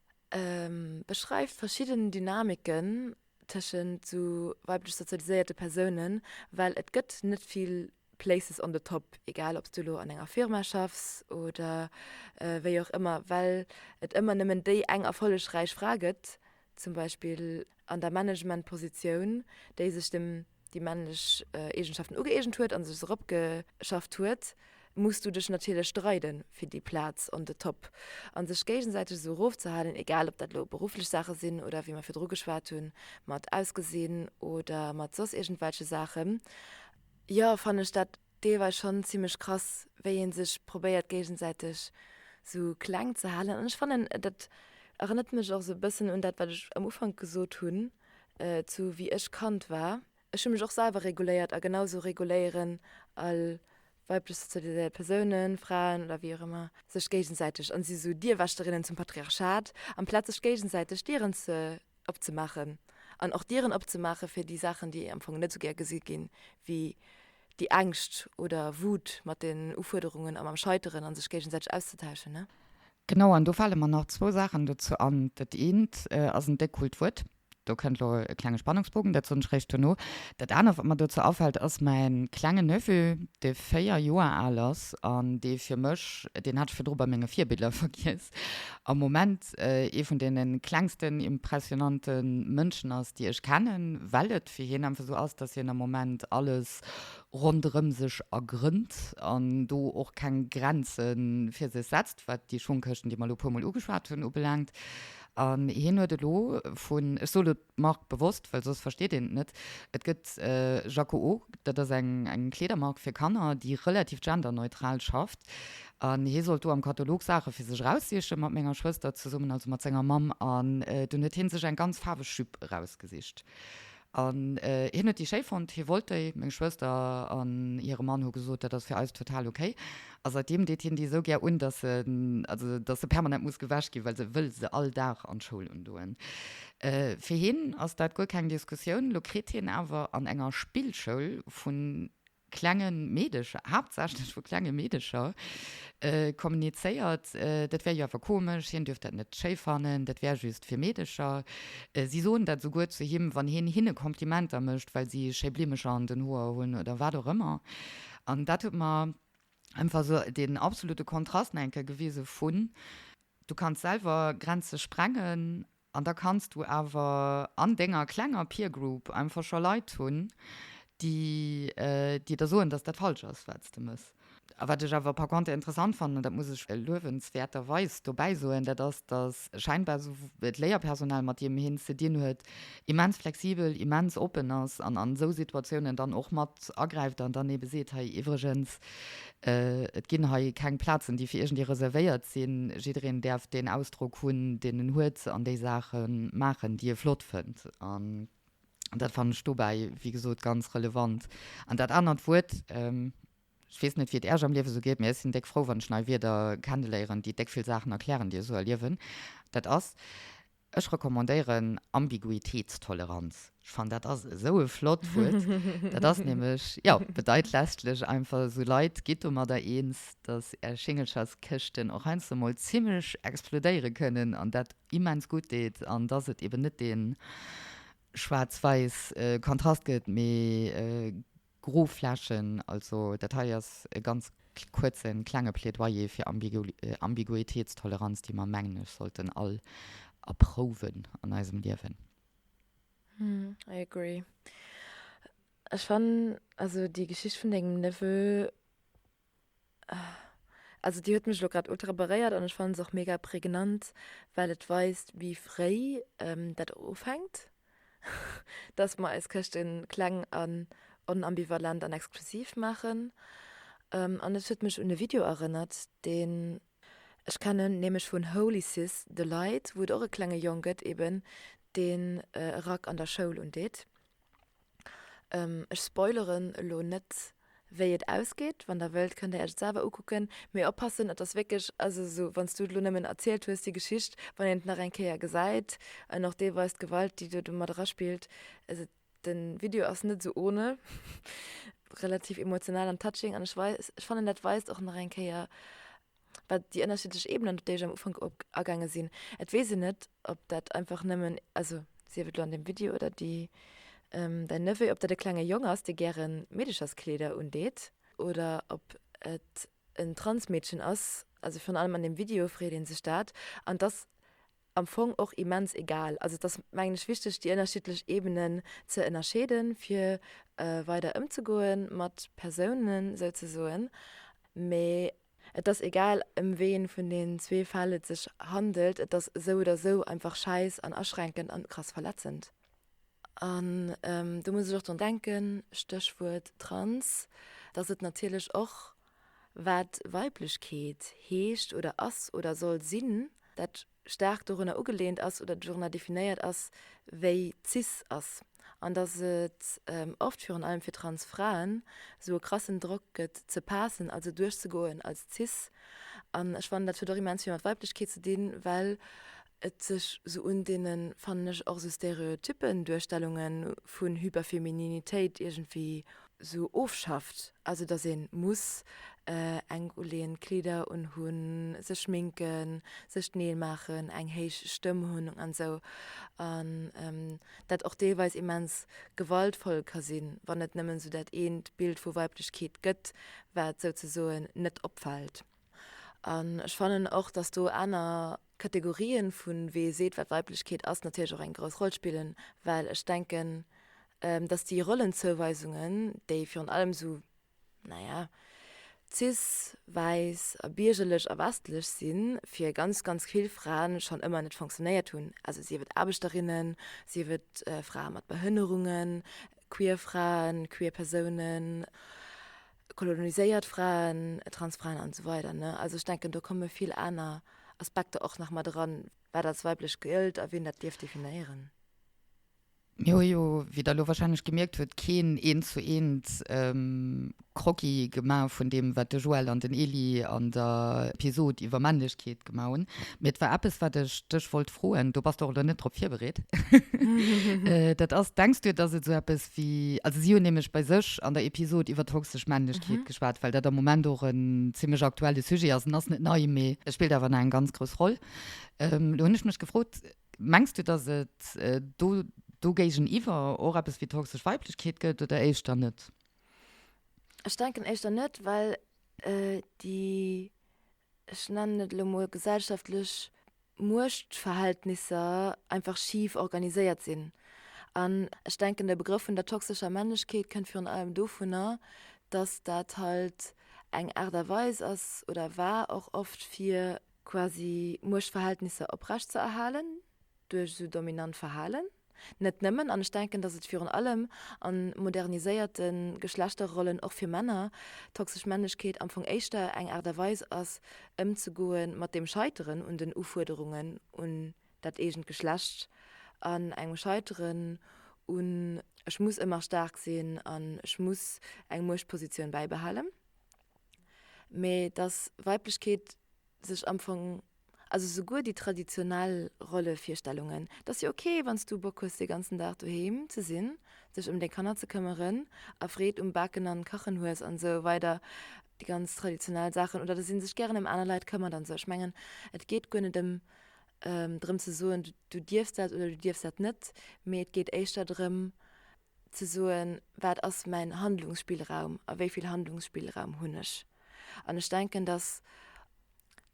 beschreift verschidden Dynamiken tëschent sou weiblech sozialiséierte Persounen, well et gëtt net vill Places on the top, egal ob s du elo an enger Firma schaffs oder wéi och ëmmer, well et ëmmer nëmmen déi eng erfollegräich Fra gëtt, zum Beispill an der Managementpositioun, déi sech dem déi männlech Eegenschaften ugëeegent huet a sech se eropgeschafft huet, muss du dech natierlech streiden fir déi Plaz on the top. A sech géigesäiteg esou erofzehalen, egal ob dat elo berufflech Saache sinn oder wéi mer virdru geschwat hunn, mat Ausgesinn oder mat soss iergendwelche Saachen, jo, fannen ech dat deelweis schonn zimmlech krass, wéi ee sech probéiert géigesäiteg sou kleng ze halen. An ech fannen, dat erënnert mech och sou e bëssen un dat, wat ech am Ufank gesot hunn, zu wéi ech Kand war. Ech hu mech och selwer reguléiert a genau sou reguléieren all weiblech sozialiséiert Persounen, Fraen oder wéi och ëmmer, sech géigesäiteg an si sou Dierwächterinnen zum Patriarchat, amplaz sech géigesäiteg Dieren ze opzemaachen an och Dieren opzemaache fir déi Saachen, déi am Fong net esou gär gesi ginn, wéi déi Ängscht oder Wut mat den Ufuerderungen a mam Scheiteren a sech géigesäiteg auszetauschen, ne? Genau, an do fale mer nach zwou Saachen dozou an. Dat eent ass en déck coolt Wuert, do kënnt elo e klenge Spannungsbogen, dat soen ech réischt duerno. Dat anert, wat mer dozou afält, ass mäin klengen Neveu, dee 4 Joer al ass an dee fir mech, deen hat ech virdru bei menge Virbiller vergiess, am Moment ee vun deene klengsten impressionante Mënschen ass, déi ech kennen, well et fir hien einfach esou ass, dass hien am Moment alles ronderëm sech ergrënnt an do och keng Grenze fir sech setzt, wat déi Schungkëschten, déi mer elo e puermol ugeschwat hunn, ubelaangt. An hien huet elo vun, ech soe lo d'Mark bewosst, well soss versteet een et net, et gëtt Jacquot, dat ass eng eng Kleedermark fir Kanner, déi relativ genderneutral schafft. An hie sollt do am Katalog Saache fir sech eraussiche mat menger Schwëster zesummen, also mat senger Mamm. An dunn huet hie sech eng ganz faarweg Jupe erausgesicht. An hien huet déi schéi fonnt, hie wollt déi. Meng Schwëster an hire Mann hu gesot, dat ass fir eis total ok. A seitdeem deet hien déi esou gär un, dass se, also dass se permanent muss gewäsch ginn, well se wëll se all Dag an d'Schoul undoen. Fir hien ass dat guer keng Diskussioun. Lo kritt hien awer an enger Spillschoul vun klenge Meedecher, haaptsächlech vu klenge Meedecher, kommunizéiert, dat wär jo awer komesch, hien dürft dat net schéi fannen, dat wär just fir Meedecher. Si soen dat esouguer zu him, wann hien hinne Komplimenter mécht, well si schéi Blimmecher an den Hoer hunn oder wat och ëmmer. An dat huet mer einfach esou deen absolute Kontrast nach eng Kéier gewise vun, Du kanns selwer Grenze sprengen an da kanns du awer an denger klenger Peer Group einfach scho Leit hunn, déi déi der soen, dass dat falsch ass, wat s de mëss. A wat ech awer par contre interessant fannen, an dat muss ech luewenswäerterweis dobäi soen, dat ass, dass scheinbar esou d'Léierpersonal, mat deem hien ze dinn huet, immens flexibel, immens oppen ass an an esou Situatiounen dann och mat agräift an dann ebe seet, hei iwwregens, Et ginn hei keng Plazen, déi fir iergendee reservéiert sinn. Jiddereen däerf deen Ausdrock hunn, deen en huet an déi Saache maachen, déi e flott fënnt. An dat fannen ech dobäi, wéi gesot, ganz relevant. An dat anert Wuert, ech weess net, wéi et Äerch am Liewe sou geet, mee ech sinn déck frou, wann ech nei Wierder kenneléieren, déi déck vill Saachen erklären, déi ech sou erliewen, dat ass, Ech recommandéieren Ambiguitéitstoleranz. Ech fannen, dat ass esou e flott Wuert. Dat ass nämlech, jo, bedeit letztlech einfach, esou Leit, gitt domadder eens, dass är Schingelcherskëschten och heiansdo mol zimmlech explodéiere kënnen an dat immens gutt deet an dass et eben net dee schwaarz-wäiss Kontrast gëtt, mee Gro Flächen, also dat hei ass e ganz kuerzen, klenge Plädoyer fir Ambiguitéitstoleranz, déi mer, mengen ech, sollten all erprouwen an eisem Liewen. I agree. Ech fannen, also déi Geschicht vun dengem Neveu, Also déi huet mech elo grad ultra beréiert an ech fannen se och mega prägnant, well et weist wéi fréi dat och ufänkt, dass mer eis Këschte kleng an onambivalent an exklusiv maachen. An et huet mech un e Video erënnert, deen ech kennen, nämlech vun Holy Sis The Light, wou et och e klenge Jong gëtt eben, deen e Rack an der Schoul undeet. Ech spoileren elo net wéi et ausgeet, wann der wëllt kënnt der iech et selwer ukucken, mee oppassen, et ass wierklech, also esou wann s du et elo nëmmen erzielt hues déi Geschicht, wann een et nach eng Kéier gesäit an och deelweis d'Gewalt déi do mat eraspillt, also de Video ass net esou ohne, relativ emotional an touching an ech weis, ech fannen dat weist och nach eng Kéier wat déi ënnerschiddlech Ebenen, op déi ech am Ufank op agaange sinn. Et weess een net, ob dat einfach nëmmen, also sief et elo an deem Video oder déi, däin Neveu, ob dat e klenge Jong ass, dee gäre Meedecherskleeder undeet oder ob et en Transmeedchen ass. Also virun allem an deem Video freet ee sech dat. An et ass am Fong och immens egal. Also et ass, mengen ech, wichteg, déi ënnerschiddlech Ebenen ze ënnerscheeden, fir weider ëmzegoe mat Persounen souzesoen. Mee et ass egal, ëm ween vun den zwee Fäll et sech handelt, et ass esou oder esou einfach schäiss an aschränkend an krass verletzend. An do muss ech och drun denken, Stéchwuert trans, dass et natierlech och, wat Weiblechkeet heescht oder ass oder soll sinn, dat staark dorunner ugelehnt ass oder dorunner definéiert ass, wéi cis ass an dass et oft, virun allem fir trans Fraen, esou e krassen Drock gëtt ze passen, also duerchzegoen als cis. An ech fannen, dat huet och immens vill mat Weiblechkeet ze dinn, well et sech esou un deene, fannen ech, och esou stereotyppen Duerstellunge vun Hyperfemininitéit iergendwéi sou ofschafft, also dass een muss enk uleeënd Kleeder unhunn, sech schminken, sech d'Neel maachen, eng héich Stëmm hunn an esou, an dat och deelweis immens gewaltvoll ka sinn, wann et nëmmen sou dat eent Bild vu Weiblechkeet gëtt, wat souzesoen net opfält. An ech fannen och, dass do aner Kategorien vun wee seet wat Weiblechkeet ass natierlech och eng grouss Roll spillen, well ech denken, dass déi Rollenzouweisungen, déi virun allem esou, naja, cis, wäiss a biergerlech a westlech sinn, fir ganz, ganz vill Fraen schonn ëmmer net fonctionnéiert hunn, also sief et Aarbechterinnen, sief et Frae mat Behënnerungen, queer Fraen, queer Persounen, koloniséiert Fraen, Transfraen an esou weider, ne. Also ech denken, do komme vill aner Aspekter och nach mat eran, wat als weiblech gëllt a wien dat dierf definéieren. Mir hu jo, wéi Der elo wahrscheinlech gemierkt hutt, keen eent zu eent Croquis gemaach vun deem, wat de Joël an den Elie an der Episod iwwer Männlechkeet gemaach hunn. Mee et war eppes, wat ech dech wollt froen, do bass de och elo net drop virbereet. Dat ass, Denks du, dass et esou eppes wéi, also si hunn nämlech bei sech an der Episod iwwer toxesch Männlechkeet geschwat, well dat am Moment och en zimmlech aktuelle Sujet ass. En ass net nei, mee e spillt awer nach eng ganz grouss Roll. Elo hunn ech mech gefrot, Mengs du, dass et do do géigeniwwer och eppes wéi toxesch Weiblechkeet gëtt oder éischter net? Ech denken éischter net, well déi, ech nennen et elo mol gesellschaftlech Muechtverhältnisser einfach schif organiséiert sinn. An ech denken, de Begrëff vun der toxescher Männlechkeet kënnt virun allem dovunner, dass dat halt eng Aart a Weis ass oder war och oft fir quasi Muechtverhältnisser oprecht ze erhalen duerch esou dominant Verhalen. Net nëmmen, an ech denken, datt et virun allem a moderniséierte Geschlechterrollen och fir Männer toxesch Männlechkeet am Fong éischter eng Aart a Weis ass, ëmzegoe mat dem Scheiteren un den Ufuerderungen un dat eegent Geschlecht an engem Scheiteren un ech muss ëmmer staark sinn an ech muss eng Muechtpositioun bäibehalen. Mee datt Weiblechkeet sech am Fong, also souguer déi traditionell Rollevirstellungen, et ass jo ok, wann s du Bock hues dee ganzen Dag doheem ze sinn, dech ëm deng Kanner ze këmmeren a Freed um Baken an Kachen hues an esou weider, déi ganz traditionell Saachen, oder dass ee sech gären ëm aner Leit këmmert an esou. Ech mengen, et geet guer net ëm drëm ze soen, du dierfs dat oder du dierfs dat net, mee et geet éischter drëm ze soen, wat ass mäin Handlungsspillraum a wéi vill Handlungsspillraum hunn ech. An ech denken, datt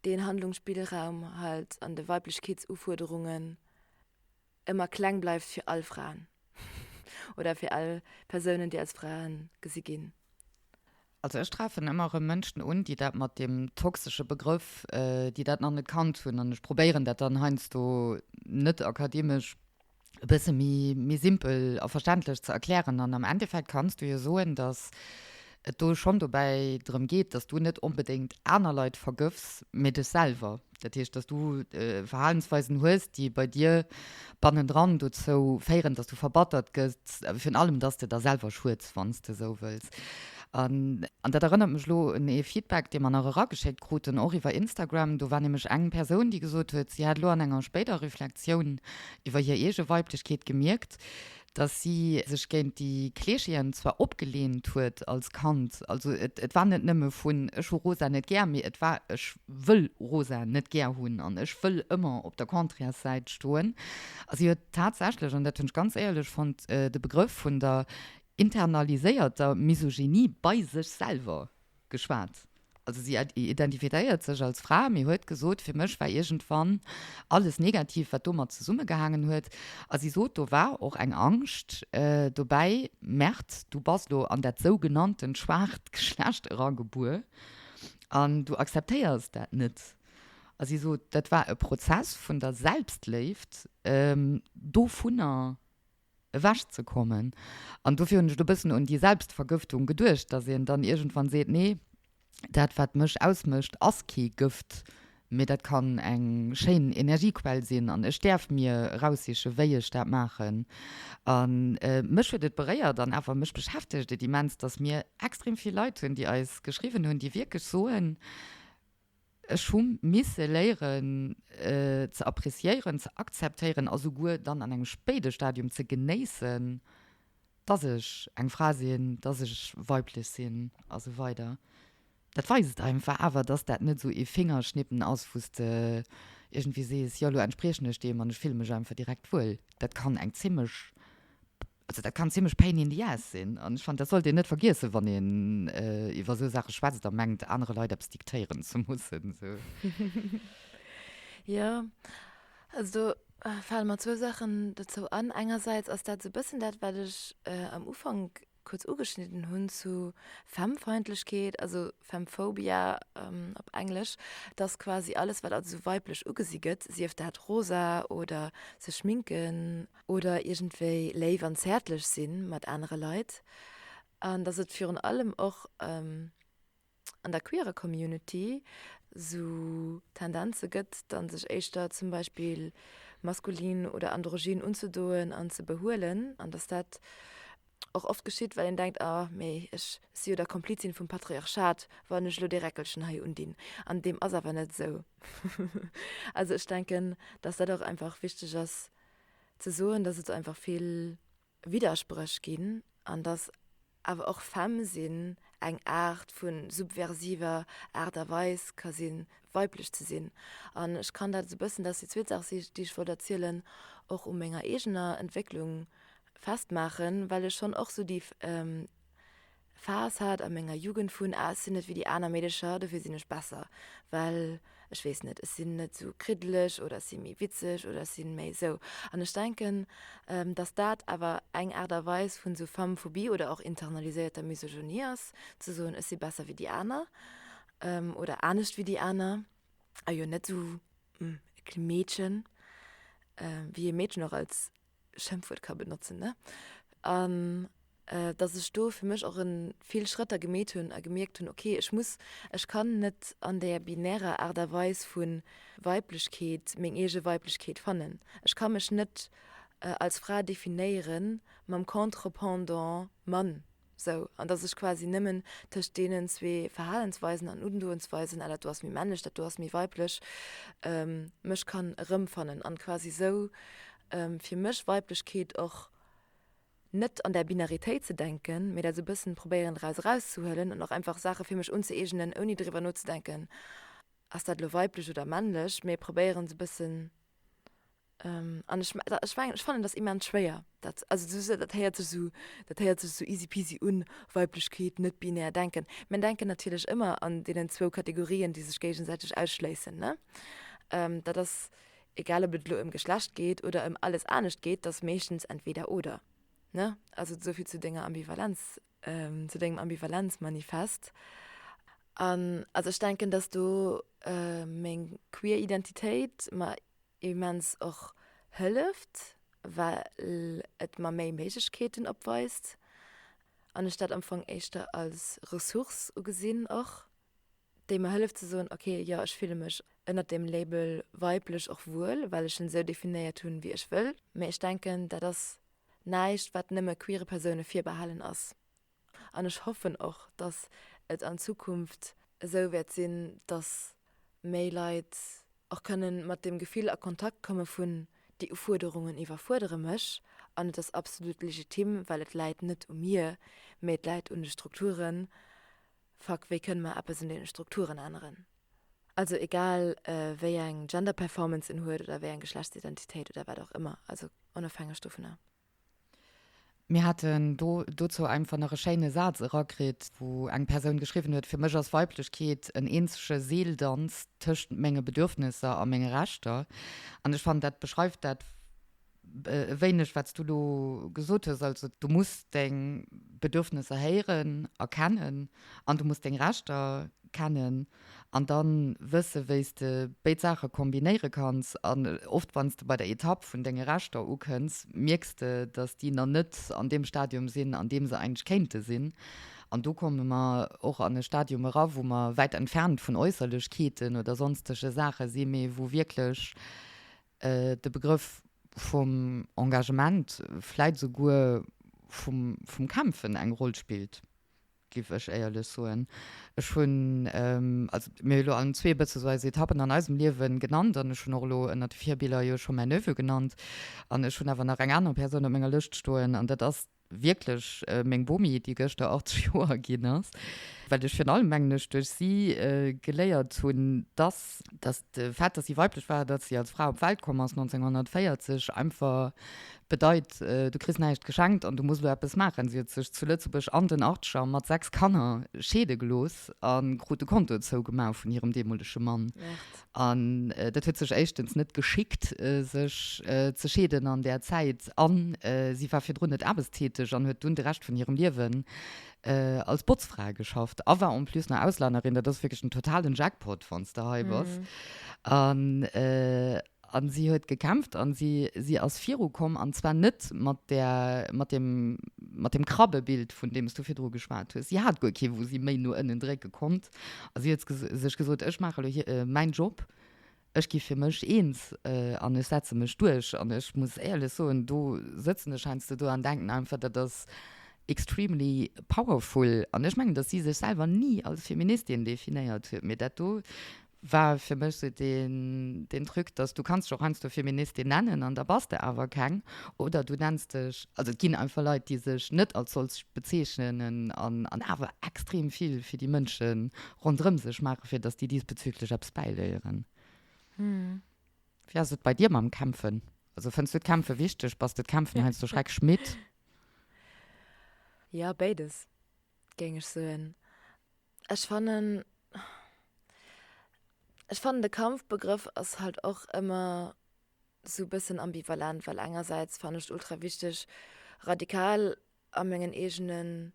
deen Handlungsspillraum halt an de Weiblechkeetsufuerderungen ëmmer kleng bleift fir all Fraen oder fir all Persounen, déi als Frae gesi ginn. Also ech treffen ëmmer erëm Mënschen un, déi dat mat deem toxesche Begrëff, déi dat nach net kannt hunn. An ech probéieren dat dann heiansdo net akademesch e bësse méi, méi simpel a verständlech ze erklären. An am Endeffekt kanns du jo soen, datt et do schonn dobäi drëm geet, datt du net onbedéngt aner Leit vergëffs, mee dech selwer. Dat heescht, dass du Verhalensweisen hues, déi bei dir bannendran dozou féieren, dass du verbattert gëss, virun allem, dass de der selwer schueds, wann s de esou wëlls. An dat erënnert mech elo un ee Feedback, dee mer nach erageschéckt kruten, och iwwer Instagram. Do war nämlech eng Persoun, déi gesot huet, si hätt elo an enger spéider Reflexioun iwwer hir eege Weiblechkeet gemierkt, dass si sech géint déi Kleescheeën zwar opgeleent huet als Kand, also et et war net nëmme vun ech hu rosa net gär, mee et war ech wëll rosa net gär hunn an ech wëll ëmmer op der Contrairessäit stoen. A si huet tatsächlech, an dat hunn ech ganz éierlech fonnt, de Begrëff vun der internaliséierter Misogynie bei sech selwer geschwat. Also si identifizéiert sech als Fra, mee huet gesot, fir mech war iergendwann alles negativ, wat domat zesummegehaangen huet. A si sot, do war och eng Angscht dobäi, Merde, du bass lo an dat sougenanntent schwaacht Geschlecht eragebuer an du akzeptéiers dat net. A si sot, dat war e Prozess vun der Selbstléift, dovunner ewech ze kommen. An dofir hunn ech elo e bëssen un déi Selbstvergëftung geduecht, datt een dann iergendwann seet, nee, dat wat mech ausmécht ass kee Gëft, mee dat kann eng schéin Energiequell sinn an ech däerf mir eraussiche wéi ech dat maachen. A mech huet et beréiert an awer mech beschäftegt et immens, datt mir extrem vill Leit hunn, déi eis geschriwwen hunn, déi wierklech soen, Ech hu misse léieren ze appreciéieren, ze akzeptéieren a souguer dann an engem spéide Stadium ze genéissen, dass ech eng Fra sinn, dass ech weiblech sinn a sou weider. Dat weist einfach awer, dass dat net esou ee Fingerschnippen ass, wou s de iergendwéi sees, jo, elo entspriechen ech deem an ech fille mech einfach direkt wuel. Dat kann eng zimmlech Also dat kann zimmlech pain in the ass sinn an ech fannen, dat sollt een net vergiessen, wann een iwwer esou Saache schwätzt a mengt, anere Leit eppes diktéieren ze mussen. Sou. Jo, also do fale mer zwou Saachen dozou an. Engersäits ass dat esou e bëssen dat, wat ech am Ufank kuerz ugeschnidden hunn zu Femmefeindlechkeet, also Femmephobia op Englesch, dass quasi alles, wat als esou weiblech ugesi gëtt, sief dat rosa oder sech schminken, oder iergendwéi léif an zäertlech si mat anere Leit an dass et virun allem och an der queerer Community sou Tendenze gëtt, dann sech éischter zum Beispill. maskulin oder androgyn unzedoen an ze behuelen an dass dat och oft geschitt, well een denkt, ah mee ech si jo der Komplizin vum Patriarchat, wann ech elo dee Räckelchen hei undinn. An deem ass awer net esou. Also ech denken, dass dat och einfach wichteg ass ze soen, dass et einfach vill Widderspréch ginn an dass awer och femme sinn eng Aart vu subversiver Aart a Weis ka sinn, weiblech ze sinn. An ech kann dat esou e bëssen, dat ass déi zweet Saach, déi ech wollt erzielen, och u menger eegener Entwécklung festmaachen, well ech schonn och esou déi Phas hat a menger Jugend vun, ah ech sinn net wéi déi aner Meedecher, dofir sinn ech besser, well ech weess net, ech sinn net esou kriddeleg oder ech si méi witzeg oder ech sinn méi esou. An ech denken, dass dat awer eng Aart a Weis vun esou Femmephobie oder och internaliséierter Misogynie ass, ze soen, ech si besser wéi déi aner oder anescht wéi déi aner a jo net esou e Meedchen, wéi ee Meedchen och als Schëmpfwuert ka benotzen, ne? An dass ech do fir mech och en vill Schrëtter gemeet hunn a gemierkt hunn, okay, ech muss, ech kann net an där binärer Aart a Weis vu Weiblechkeet meng eege Weiblechkeet fannen. Ech ka mech net als Fra definéiere mam Contre-pendant Mann. Sou, an dass ech quasi nëmmen tëscht deenen zwee Verhalensweisen an Undoensweisen, ah dat do ass méi männlech, dat do ass méi weiblech, mech kann erëmfannen an quasi sou fir mech Weiblechkeet och net an där Binaritéit ze denken, mee dat sou bëssen probéieren draus erauszehuelen an och einfach Saache fir mech unzëeegnen, ouni driwwer nozedenken, ass dat elo weiblech oder männlech, mee probéieren sou bëssen An ech, ech mengen, ech fannen dat immens schwéier, dat, also sou, dat héiert sech sou, dat héiert sech sou easy-peasy un, Weiblechkeet, net binär denken. Mir denken natierlech ëmmer an deenen zwou Kategorien, déi sech géigesäiteg ausschléissen, ne? Dat ass, egal ob et elo ëm Geschlecht geet oder ëm alles anescht geet, dat ass meeschtens entweder oder, ne? Also esou vill zu denger Ambivalenz, zu dengem Ambivalenzmanifest. An also ech denken, dass do meng queer Identitéit mer immens och hëlleft, well et mer méi Méiglechkeeten opweist an ech dat am Fong éischter als Ressource ugesinn och, déi mer hëlleft ze soen, ok, jo ech fille mech ënnert deem Label weiblech och wuel, well ech en esou definéiert hunn, wéi ech wëll. Mee ech denken, dat ass näischt, wat nëmme queere Persoune virbehalen ass. An ech hoffen och, dass et an Zukunft esou wäert sinn, dass méi Leit och kënnen mat deem Gefill a Kontakt komme vun, déi Ufuerderungen iwwerfuerdere mech an et ass absolut legitim, well et läit net u mir, mee et läit un de Strukturen. Fuck, wéi kënne mer eppes un deene Strukturen änneren? Also egal wéi eng Gender Performance en huet oder wéi eng Geschlechtsidentitéit oder wat och ëmmer, also onofhängeg dovunner. Mir haten do dozou einfach nach e schéine Saz erakritt, wou eng Persoun geschriwwen huet, Fir mech ass Weiblechkeet en eenzege Seeldanz tëscht menge Bedürfnisser a menge Rechter. An ech fannen, dat beschreift dat e wéineg, wat s du elo gesot hues. Also du muss deng Bedürfnisser héieren a kennen an du muss deng Rechter kennen. An dann wësse wéi s de béid Saache kombinéiere kanns. An oft wann s de bei der Etapp vun denge Rechter ukënns, mierks de, datt déi nach net an deem Stadium sinn, an deem se eigentlech kéinte sinn. An do komme mer och an e Stadium era wou mer wäit entfernt vun Äusserlechkeeten oder sonstege Saache sinn, mee wou wierklech de Begrëff vum Engagement, vläit esouguer vum Kämpfen eng Roll spillt. Giff ech éierlech soen. Ech hunn, also mir hu elo allen zwee e bësse sou eis Etappen an eisem Liewen genannt an ech hunn och elo ënnert de Virbiller jo scho mäin Neveu genannt an ech hunn awer nach eng aner Persoun op menger Lëscht stoen an dat ass wierklech meng Bomi, déi gëschter 80 Joer ginn ass, well ech virun allem, mengen ech, duerch si geléiert hunn, dass, dass de Fait, dass si weiblech war, dass si als Fra op d'Welt komm ass 1940, einfach Bedeit, du kriss näischt geschenkt an du muss elo eppes maachen. Si huet sech zu Lëtzebuerg an den Achtzeger mat 6 Kanner scheede gelooss a krut de Konto zougemaach vun hirem deemolege Mann. An dat huet sech éischtens net geschickt, sech ze scheeden an där Zäit. A si war virdrun net aarbechtstäteg an huet dunn de Rescht vun hirem Liewen als Botzfra geschafft a war en plus nach Auslännerin. Dat ass wierklech en totalen Jackpot, wann s de hei bass. An An si huet gekämpft an si, si ass virukomm, an zwar net mat där, mat deem, mat deem Krabbebild, vun deem s du virdru geschwat hues. Si hat guer kee, wou si méi no ënnen drécke konnt. A si huet sech gesot, Ech maache lo hir, mäin Job. Ech gi fir mech eens an ech setze mech duerch. An ech muss éierlech soen, do sëtzen ech heiansdo do an denken einfach, dat ass extremely powerful. An ech mengen, datt si sech selwer ni als Feministin definéiert huet, mee dat do war fir mech sou deen, deen Truc, datt du kanns dech och heiansdo Feministin nennen an da bass de awer keng. Oder du nenns dech, also et ginn einfach Leit, déi sech net als solch bezeechnen an, an awer extrem vill fir déi Mënsche ronderëm sech maachen, fir datt déi diesbezüglech eppes bäiléieren. Wéi ass et bei dir mam Kämpfen? Also fënns du d'Kämpfe wichteg? Bass de d'Kämpfen heiansdo schrecklech midd? Jo, béides, géing ech soen. Ech fannen, ech fannen de Kampfbegrëff ass halt och ëmmer sou bëssen ambivalent, well engersäits fannen ech et ultra wichteg, radikal a mengen eegenen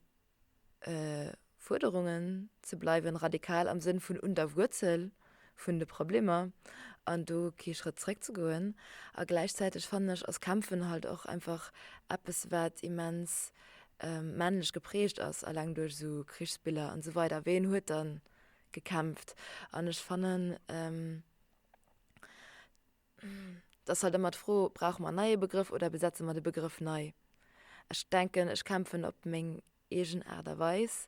Fuerderungen ze bleiwen, radikal am Sënn vun un der Wuerzel vun de Problemer an do kee Schrëtt zréck ze goen. A gläichzäiteg fannen ech ass Kämpfen halt och einfach eppes wat immens männlech geprägt ass, alleng duerch esou Krichsbiller an esou weider. Ween huet dann gekämpft? An ech fannen, Et ass halt ëmmer d'Fro, brauche mer en neie Begrëff oder besetze mer de Begrëff nei? Ech denken, ech kämpfen op meng eegen Aart a Weis,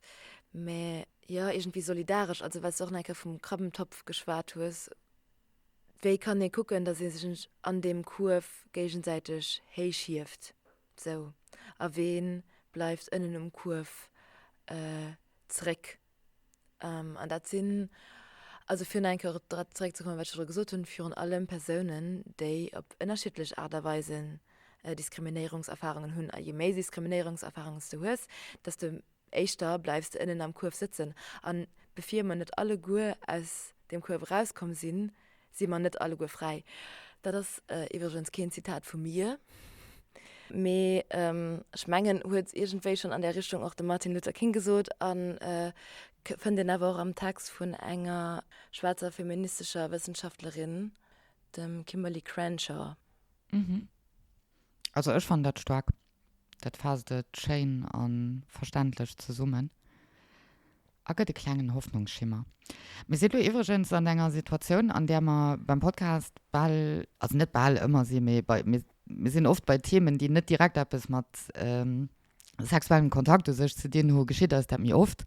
mä jo, iergendwéi solidaresch. Also well s de och nach eng Kéier vum Krabbentopf geschwat hues, wéi kann ee kucken, datt ee sech an deem Kuerf géigesäiteg héichhieft, sou, a wee bleift ënnen um Kuerf zeréck? An dat sinn, also fir nach eng Kéier op dat zeréckzekommen, wat ech virdru gesot hunn, virun allem Persounen, déi op ënnerschiddlech Aart a Weisen Diskriminéierungserfarungen hunn. A je méi Diskriminéierungserfarungen s de hues, desto éischter bleifs de ënnen am Kuerf sëtzen. A bevir mer net alleguer aus deem Kuerf erauskomm sinn, si mer net alleguer fräi. Dat ass iwwregens keen Zitat vu mir, mee ech mengen, huet iergendwéi schonn an där Richtung och de Martin Luther King gesot a fënnt een awer och am Text vun enger schwaarzer feministescher Wëssenschaftlerin, dem Kimberly Crenshaw. Also ech fannen dat staark. Dat faasst et schéin a verständlech zesummen a gëtt e klengen Hoffnungsschimmer. Mir si lo iwwregens an enger Situatioun, an där mer beim Podcast bal, also net bal ëmmer si, mee bei, mir sinn oft bei Themen, déi net direkt eppes mat sexuellem Kontakt u sech ze dinn hu, geschitt eis dat méi oft,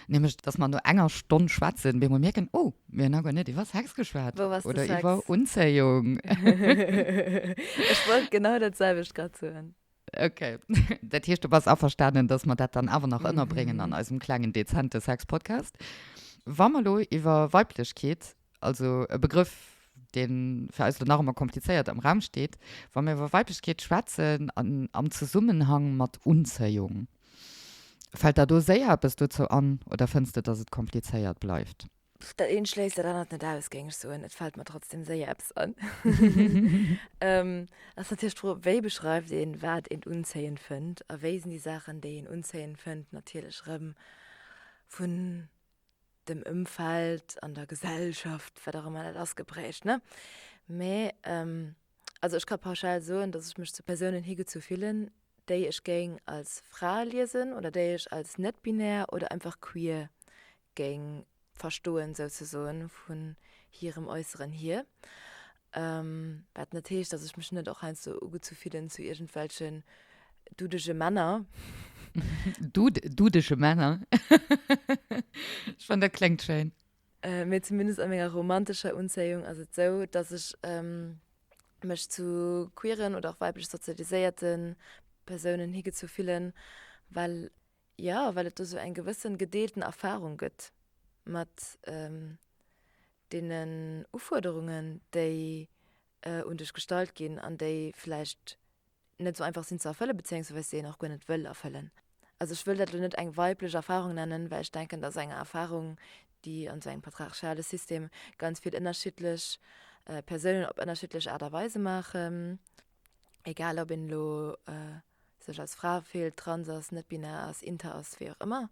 nämlech dass mer no enger Stonn schwätzen, bemol mierken, oh, mir hunn nach guer net iwwer Sex geschwat oder iwwer Unzéiung. Ech wollt genau dat selwecht grad soen. Ok, dat heescht, du bass averstanen, dass mer dat dann awer nach ënnerbréngen an eisem klengen, dezente Sex-Podcast. Wa mer elo iwwer Weiblechkeet, also e Begrëff, dee fir eis elo nach ëmmer komplizéiert am Raum steet, wa mer iwwer Weiblechkeet schwätzen an am Zesummenhang mat Unzéiung, fält der do séier eppes dozou an oder fënns de, dass et komplizéiert bleift? Dat eent schléisst dat anert net aus, géing ech soen. Et fält mer trotzdem séier eppes an. Ass natierlech d'Fro, wéi beschreift een, wat een unzéiend fënnt a wéi sinn déi Saachen, déi een unzéiend fënnt, natierlech erëm vun dem Ëmfeld an der Gesellschaft, wat och ëmmer dat ass, geprägt, ne? Mä also ech ka pauschal soen, datt ech mech zu Persounen higezu fillen, déi ech géing als Fra liesen oder déi ech als net-binär oder einfach queer géing verstoen, souzesoen, vun hirem Äusseren hier. Wat net heescht, datt ech mech net och heiansdo ugezu fillen zu iergendwelchen dudege Männer. Dudege Männer? Ech fannen, dat kléngt schéin. Mee zumindest a menger romantescher Unzéiung ass et sou, datt ech mech zu queeren oder och weiblech sozialiséierte Persounen higezu fillen, well Jo, well et do sou eng gewëssen gedeelten Erfahrung gëtt mat deenen Ufuerderungen, déi un dech gestallt ginn an déi vläicht net sou einfach sinn ze erfëllen, bezéiungsweis déi een och guer net wëll erfëllen. Also ech wëll dat elo net eng weiblech Erfahrung nennen, well ech denken, dass eng Erfahrung, déi an sou engem patriarchale System ganz vill ënnerschiddlech Persounen op ënnerschiddlech Aart a Weise maachen, egal ob een elo sech als Fra fillt, trans ass, net-binär ass, inter ass, wéi och ëmmer.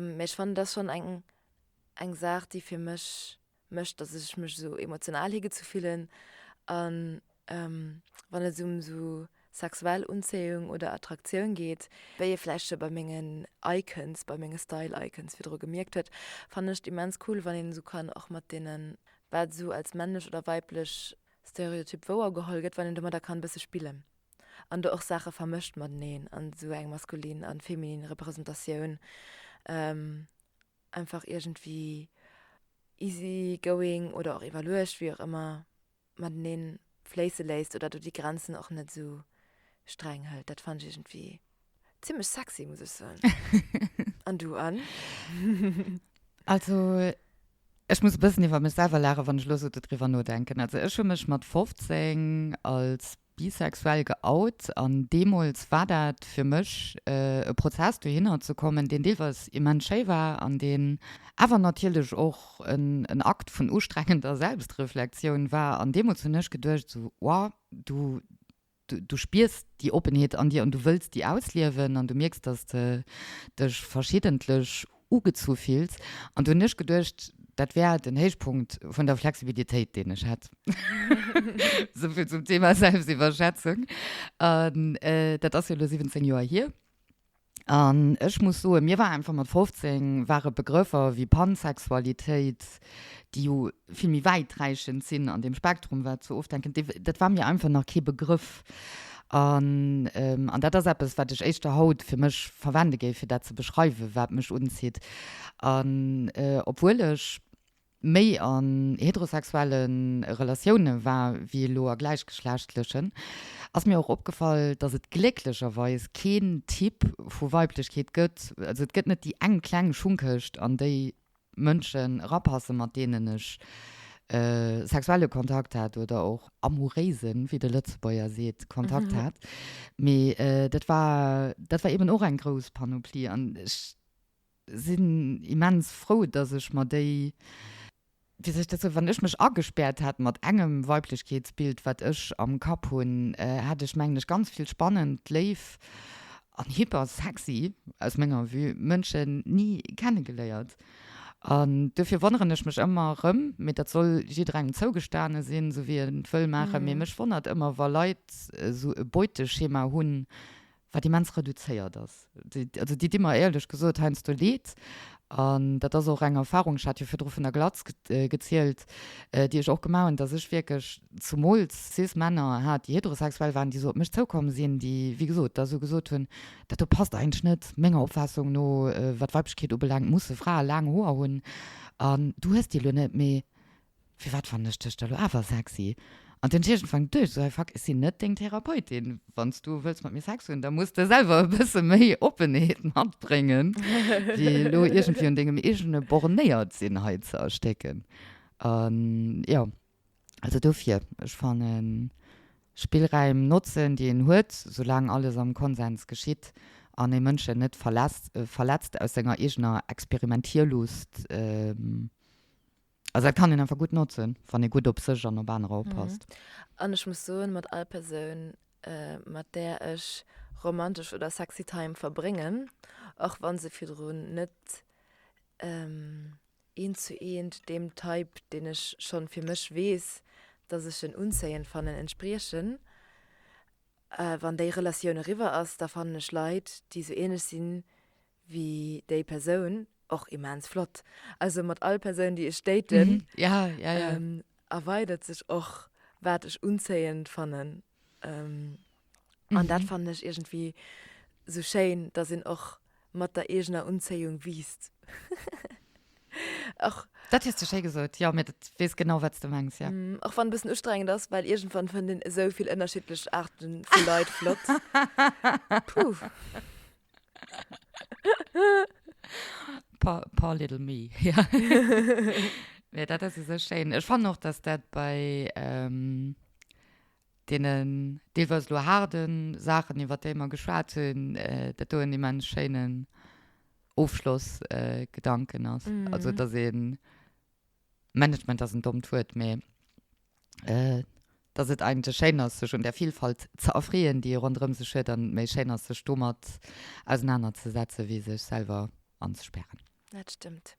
Mee ech fannen, dat ass schonn eng, eng Saach, déi fir mech mécht, datt ech mech esou emotional higezu fillen. An wann et ëm esou sexuell Unzéiung oder Attraktioun geet, wéi ee vläicht scho bei mengen Icons, bei menge Style-Icons virdru gemierkt huet, fannen ech et immens cool, wann een esou kann och mat deene. wat esou als männlech oder weiblech Stereotyp wouergeholl gëtt, wann een domadder kann e bësse spillen an do och Saache vermëscht mateneen an esou eng maskulin an feminin Representatioun einfach iergendwéi easy going oder och iwwerluecht, wéi och ëmmer, mateneen fléisse léisst oder do déi Grenzen och net esou streng hëlt. Dat fannen ech iergendwéi zimmlech sexy, muss ech soen. An du, Anne? Also, ech muss e bëssen iwwer mech selwer laachen, wann ech elo esou dodriwwer nodenken. Also, ech hu mech mat 15 als bisexuell geout an deemools war dat fir mech e Prozess dohinner ze kommen, deen deelweis immens schéi war an deen awer natierlech och en Akt vun ustrengender Selbstreflektioun war. An deemools hunn ech geduecht esou, Wow, du, du spiers déi Oppenheet an dir an du wëlls déi ausliewen an du mierks, dass de dech verschiddentlech ugezu fills. An du hunn ech geduecht, dat wär den Héichpunkt vun der Flexibilitéit, deen ech hätt. Souvill zum Thema Selbstiwwerschätzung. An dat ass jo elo 17 Joer hier. An ech muss soen, mir war einfach mat 15 ware Begrëffer wéi Pansexualitéit, déi jo vill méi wäiträichend sinn an deem Spektrum, wat se ofdenken, dat war mir einfach nach kee Begrëff. An, an dat ass eppes, wat ech éischter haut fir mech verwende géif, fir dat ze beschreiwen, wat mech unzitt. An obwuel ech méi an heterosexuelle Relatioune war wéi elo a gläichgeschlechtlechen, ass mir och opgefall, dass et glécklecherweis keen Typ vu Weiblechkeet gëtt, also et gëtt net déi eng kleng Schungkëscht, an déi Mënschen erapassen, mat deenen ech sexuelle Kontakt hat oder och amouréisen, wéi de Lëtzebuerger seet, Kontakt hat. Mee dat war, dat war eben och eng grouss Panoplie an ech sinn immens frou, dass ech mer déi, wéi soll ech dat soen, wann ech mech agespäert hätt mat engem Weiblechkeetsbild, wat ech am Kapp hunn, hätt ech, mengen ech, ganz vill spannend, léif an hyper sexy, aus menger Vue, Mënschen ni kennegeléiert. An dofir wonneren ech mech ëmmer erëm, mee dat soll jidderengem zougestane sinn, esou wéi en et wëll maachen, mee mech wonnert ëmmer, wa Leit esou e Beuteschema hunn, wat immens reduzéiert ass. Also déi di mer éierlech gesot heiansdo leed. An dat ass och eng Erfahrung, ech hat jo virdru vun der Glatz gezielt, déi ech och gemaach hunn, dass ech wierklech zumools Cis-Männer hat, déi heterosexuell waren, déi esou op mech zoukomm sinn, déi, wéi gesot, da esou gesot hunn, dat do passt eigentlech net, menger Opfaassung no, wat Weiblechkeet ubelaangt, musse Frae laang Hoer hunn an du hues déi elo net, mee Firwat fannen ech dech da lo awer sexy? An dunn iergendwann geduecht, esou, hey fuck, ech sinn net deng Therapeutin. Wann s du wëlls mat mir Sex hunn, da muss de selwer e bësse méi Oppenheet matbréngen, wéi elo iergendwéi un dengem eegene bornéiert sinn hei ze erstécken. An jo, also dofir, ech fannen, Spillräim notzen, déi een huet, soulaang alles am Konsens geschitt an ee Mënschen net verletzt aus senger eegener Experimentierlust, Also dat kann een einfach gutt notzen, wann ee gutt op sech an op anerer oppasst. An ech muss soen, mat all Persoun, mat där ech romantesch oder sexy Time verbréngen, och wa se virdrun net eent zu eent deem Type, deen ech schonn fir mech weess, dass ech en unzéiend fannen, entspriechen, wann déi Relatioun eriwwer ass, da fannen ech Leit, déi sou ähnlech sinn wéi déi Persoun och immens flott. Also mat all Persoun déi ech daten ja, ja, ja. Ähm, erweidert sech och wat ech unzéiend fannen. Ähm, mhm. An dat fannen ech iergendwéi sou schéin, dass een och mat der eegener Unzéiung wiisst. Och, dat hues du schéi gesot, jo, mee dat weess genau wat s du mengs, ja. Mm, och wann e bëssen ustrengend ass, well iergendwann fënnt een esou vill ënnerschiddlech Aarte vu Leit flott. Puh. Poor, poor little me, ja. Mee dat ass esou schéin. Ech fannen och, dass dat bei ähm, deenen deelweis elo haarde Saachen, iwwer déi mer geschwat hunn, äh, dat do en immens schéinen Ofschlossgedanken ass. Also, dass een Management ass en dommt Wuert, mee dass et eigentlech schéin ass, sech un där Vielfalt ze erfreeën, déi ee ronderëm sech huet, an méi schéin ass, sech domat ausenanerzesetzen, wéi sech selwer anzespären. Dat stëmmt.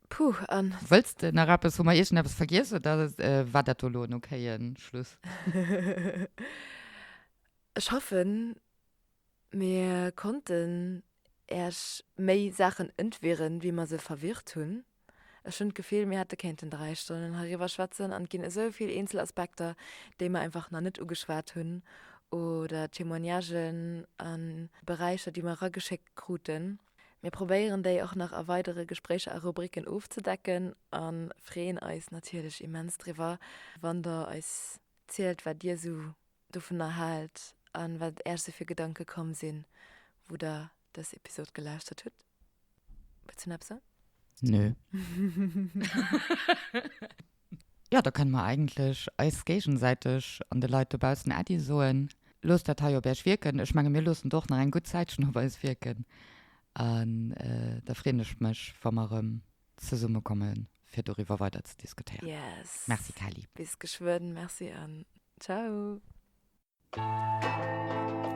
Puh, an. Wëlls de nach eppes? Hu mer iergendeppes vergiess oder war dat do elo en okaye Schluss? Ech hoffen, mir konnten. Äech méi Saachen entwirren, wéi mer se verwirrt hunn. Ech hunn d'Gefill, mir hätte kéinten 3 Stonnen heiriwwer schwätzen an et ginn esou vill eenzel Aspekter, déi mer einfach nach net ugeschwat hunn oder Témoignagen a Beräicher, déi mer erageschéckt kruten. Mir probéieren déi och nach a weidere Gespréicher a Rubriken ofzedecken a freeën eis natierlech immens driwwer, wann der eis zielt, wat dir esou dovunner haalt a wat Äech esou fir Gedanke komm sinn, wou der dës Episod gelauschtert hutt. Wëlls du nach eppes soen? Nö. Jo, da kënne mer eigentlech eis géigesäiteg an de Leit dobaussen Äddi soen. Loosst dat hei op Äech wierken. Ech menge mir loossen et och nach eng gutt Zäitchen op eis wierken. An da freeën ech mech, wa mer erëm zesummekomme fir doriwwer weider ze diskutéieren. Yes. Merci Kelly. Bis geschwënn. Merci an ciao.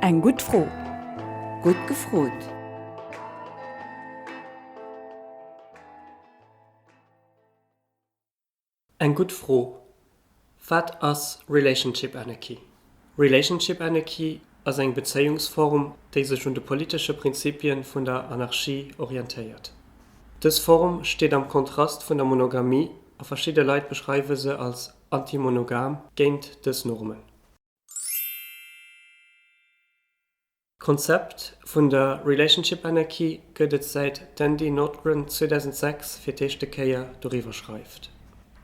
Eng gutt Fro. Gutt gefrot. Eng gutt Fro, Wat ass Relationship Anarchy? Relationship Anarchy ass eng Bezéiungsform, déi sech un de politesche Prinzipien vun der Anarchie orientéiert. Dës Form steet am Kontrast vun der Monogamie a verschidde Leit beschreiwe se als antimonogam, géint dës Normen. D'Konzept vun der Relationship Anarchy gëtt et säit d'Andie Nordgren 2006 fir d'éischte Kéier doriwwer schreift.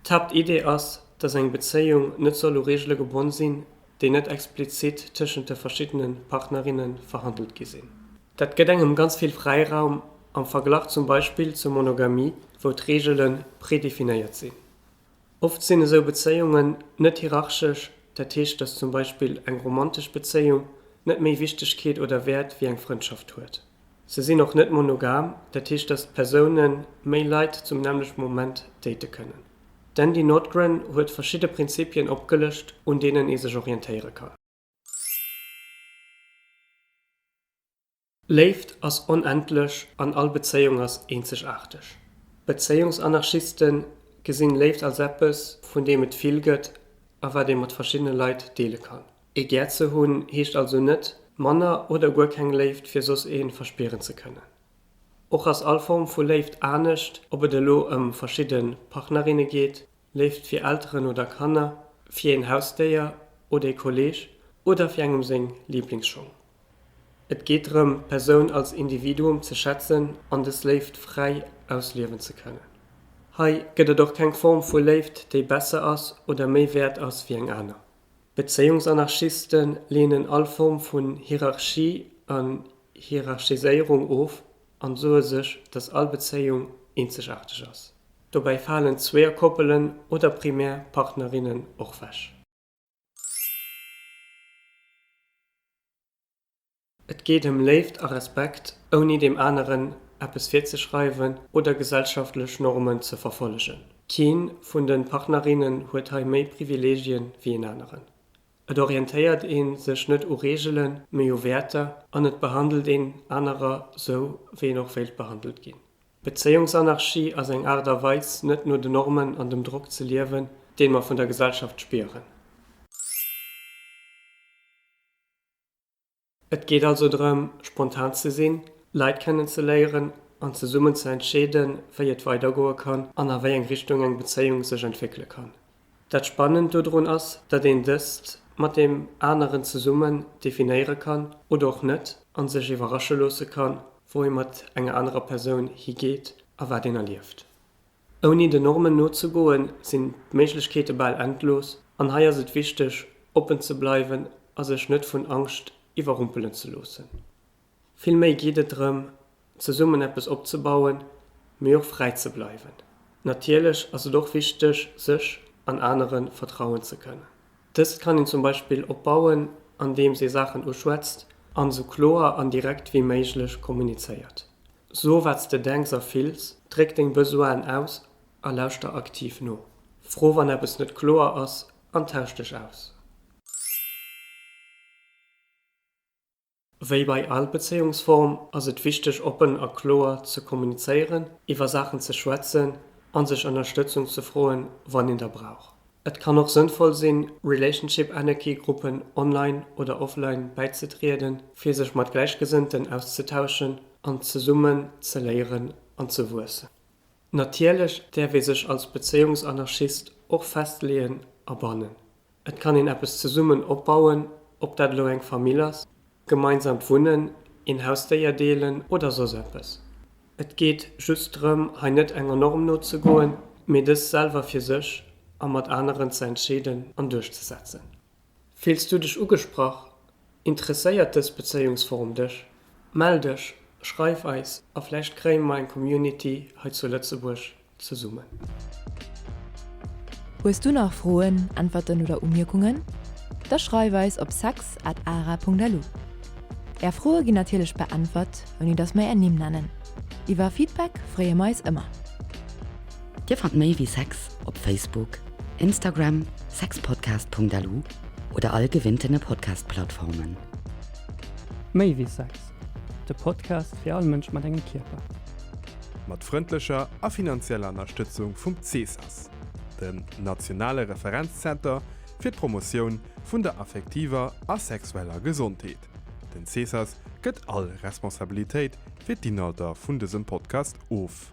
D'Haaptidee ass, datt eng Bezéiung net soll u Reegele gebonn sinn, déi net explizit tëschent de verschiddene Partnerinne verhandelt gi sinn. Dat gëtt engem ganz vill Fräiraum am Verglach zum Beispill zur Monogamie, wou d'Reegele predefinéiert sinn. Oft sinn esou Bezéiungen net hierarchesch, dat heescht, datt zum Beispill eng romantesch Bezéiung net méi Wichtegkeet oder Wäert wéi eng Frëndschaft huet. Se sinn och net monogam, dat heescht, datt d'Persoune méi Leit zum nämmlechte Moment date kënnen. D'Andie Nordgren huet verschidde Prinzipien opgelëscht, un deenen ee sech orientéiere kann. Léift ass onendlech an all Bezéiung ass eenzegaarteg. Bezéiungsanarchiste gesinn Léift als eppes, vun deem et vill gëtt a wat ee mat verschiddene Leit deele kann. Ee gär ze hunn heescht also net, manner oder guer keng Léift fir soss ee verspieren ze kënnen. Och ass all Form vu Léift anescht, ob et elo ëm verschidde Partnerinne geet, Léift fir Elteren oder Kanner, fir een Hausdéier oder ee Kolleeg oder fir engem seng Liblingsschong. Et geet drëm, d'Persoun als Individuum ze schätzen an dës Léift fräi ausliewen ze kënnen. Hei gëtt et och keng Form vu Léift, déi besser ass oder méi wäert ass wéi eng aner. Bezéiungsanarchiste leenen all Form vun Hierarchie an Hierarchiséierung of an soe sech, dass all Bezéiung eenzegaarteg ass. Dobäi falen Zweeërkoppelen oder primär Partnerinnen och wech. Et geet ëm Léift a Respekt, ouni deem aneren eppes virzeschreiwen oder gesellschaftlech Normen ze verfollegen. Keen vun de Partnerinnen huet hei méi Privileegien wéi een aneren. Et orientéiert ee sech net u Reegelen, mee u Wäerter an et behandelt een anerer sou, wéi een och wéilt behandelt ginn. Bezéiungsanarchie ass eng Aart a Weis, net no den Normen an dem Drock ze liewen, deen mer vun der Gesellschaft spieren. Et geet also drëm, spontan ze sinn, Leit kennen ze léieren an zesummen ze entscheeden, wéi et weidergoe kann an a wéi eng Richtung eng Bezéiung sech entwéckele kann. Dat Spannend dodrun ass, datt een dëst mat deem aneren zesummen definéiere kann oder och net an sech iwwerrasche loosse kann, wou ee mat enger anerer Persoun higeet a wat een erlieft. Ouni den Normen nozegoen, sinn d'Méiglechkeete bal endlos an hei ass et wichteg, oppen ze bleiwen a sech net vun Angscht iwwerrumpelen ze loossen. Vill méi geet et drëm, zesummen eppes opzebauen, mee och fräi ze bleiwen. Natierlech ass et och wichteg, sech an anere vertrauen ze kënnen. Dëst kann een zum Beispill opbauen, andeems ee Saachen uschwätzt an esou kloer an direkt wéi méiglech kommunizéiert. So wat s de denks a fills, dréck deng Besoinen aus a lauschter aktiv no. Fro wann eppes net kloer ass an tausch dech aus. Wéi bei all Bezéiungsform ass et wichteg oppen a kloer ze kommunizéieren, iwwer Saachen ze schwätzen an sech Ënnerstëtzung ze froen, wann een der brauch. Et kann och sënnvoll sinn, Relationship Anarchy Gruppen online oder offline bäizetrieden, fir sech mat Gläichgesënnten auszetauschen. an zesummen ze léieren an ze wuessen. Natierlech däerf ee sech als Bezéiungsanarchist och festleeën a bannen. Et kann een eppes zesummen opbauen, ob dat elo eng Famill ass, gemeinsamt Wunnen, een Hausdéier deelen oder soss eppes. Et geet just drëm, hei net enger Norm nozegoen, mee dës selwer fir sech a mat aneren ze entscheeden an duerchzesetzen. Fills du dech ugesprach? Interesséiert dës Bezéiungsform dech? Mell dech, schreif eis a vläicht kréie mer eng Community hei zu Lëtzebuerg zesummen. Hues du nach Froen, Äntwerten oder Umierkungen? Da schreif eis op sex at ara.lu. Är Froe ginn natierlech beäntwert, ouni dass mer är Nimm nennen. Iwwer Feedback freeë mer eis ëmmer. Dir fannt méi wéi Sex op Facebook, Instagram, sexpodcast.lu oder all gewinntene Podcast-Plattformen. Méi wéi Sex, de Podcast fir all Mënsch mat engem Kierper. Mat frëndlecher a finanzieller Ënnerstëtzung vum CESAS, dem nationale Referenzzenter fir d'Promotioun vun der affektiver a sexueller Gesondheet. Den CESAS gëtt all Responsabilitéit fir d'Inhalter vun dësem Podcast of.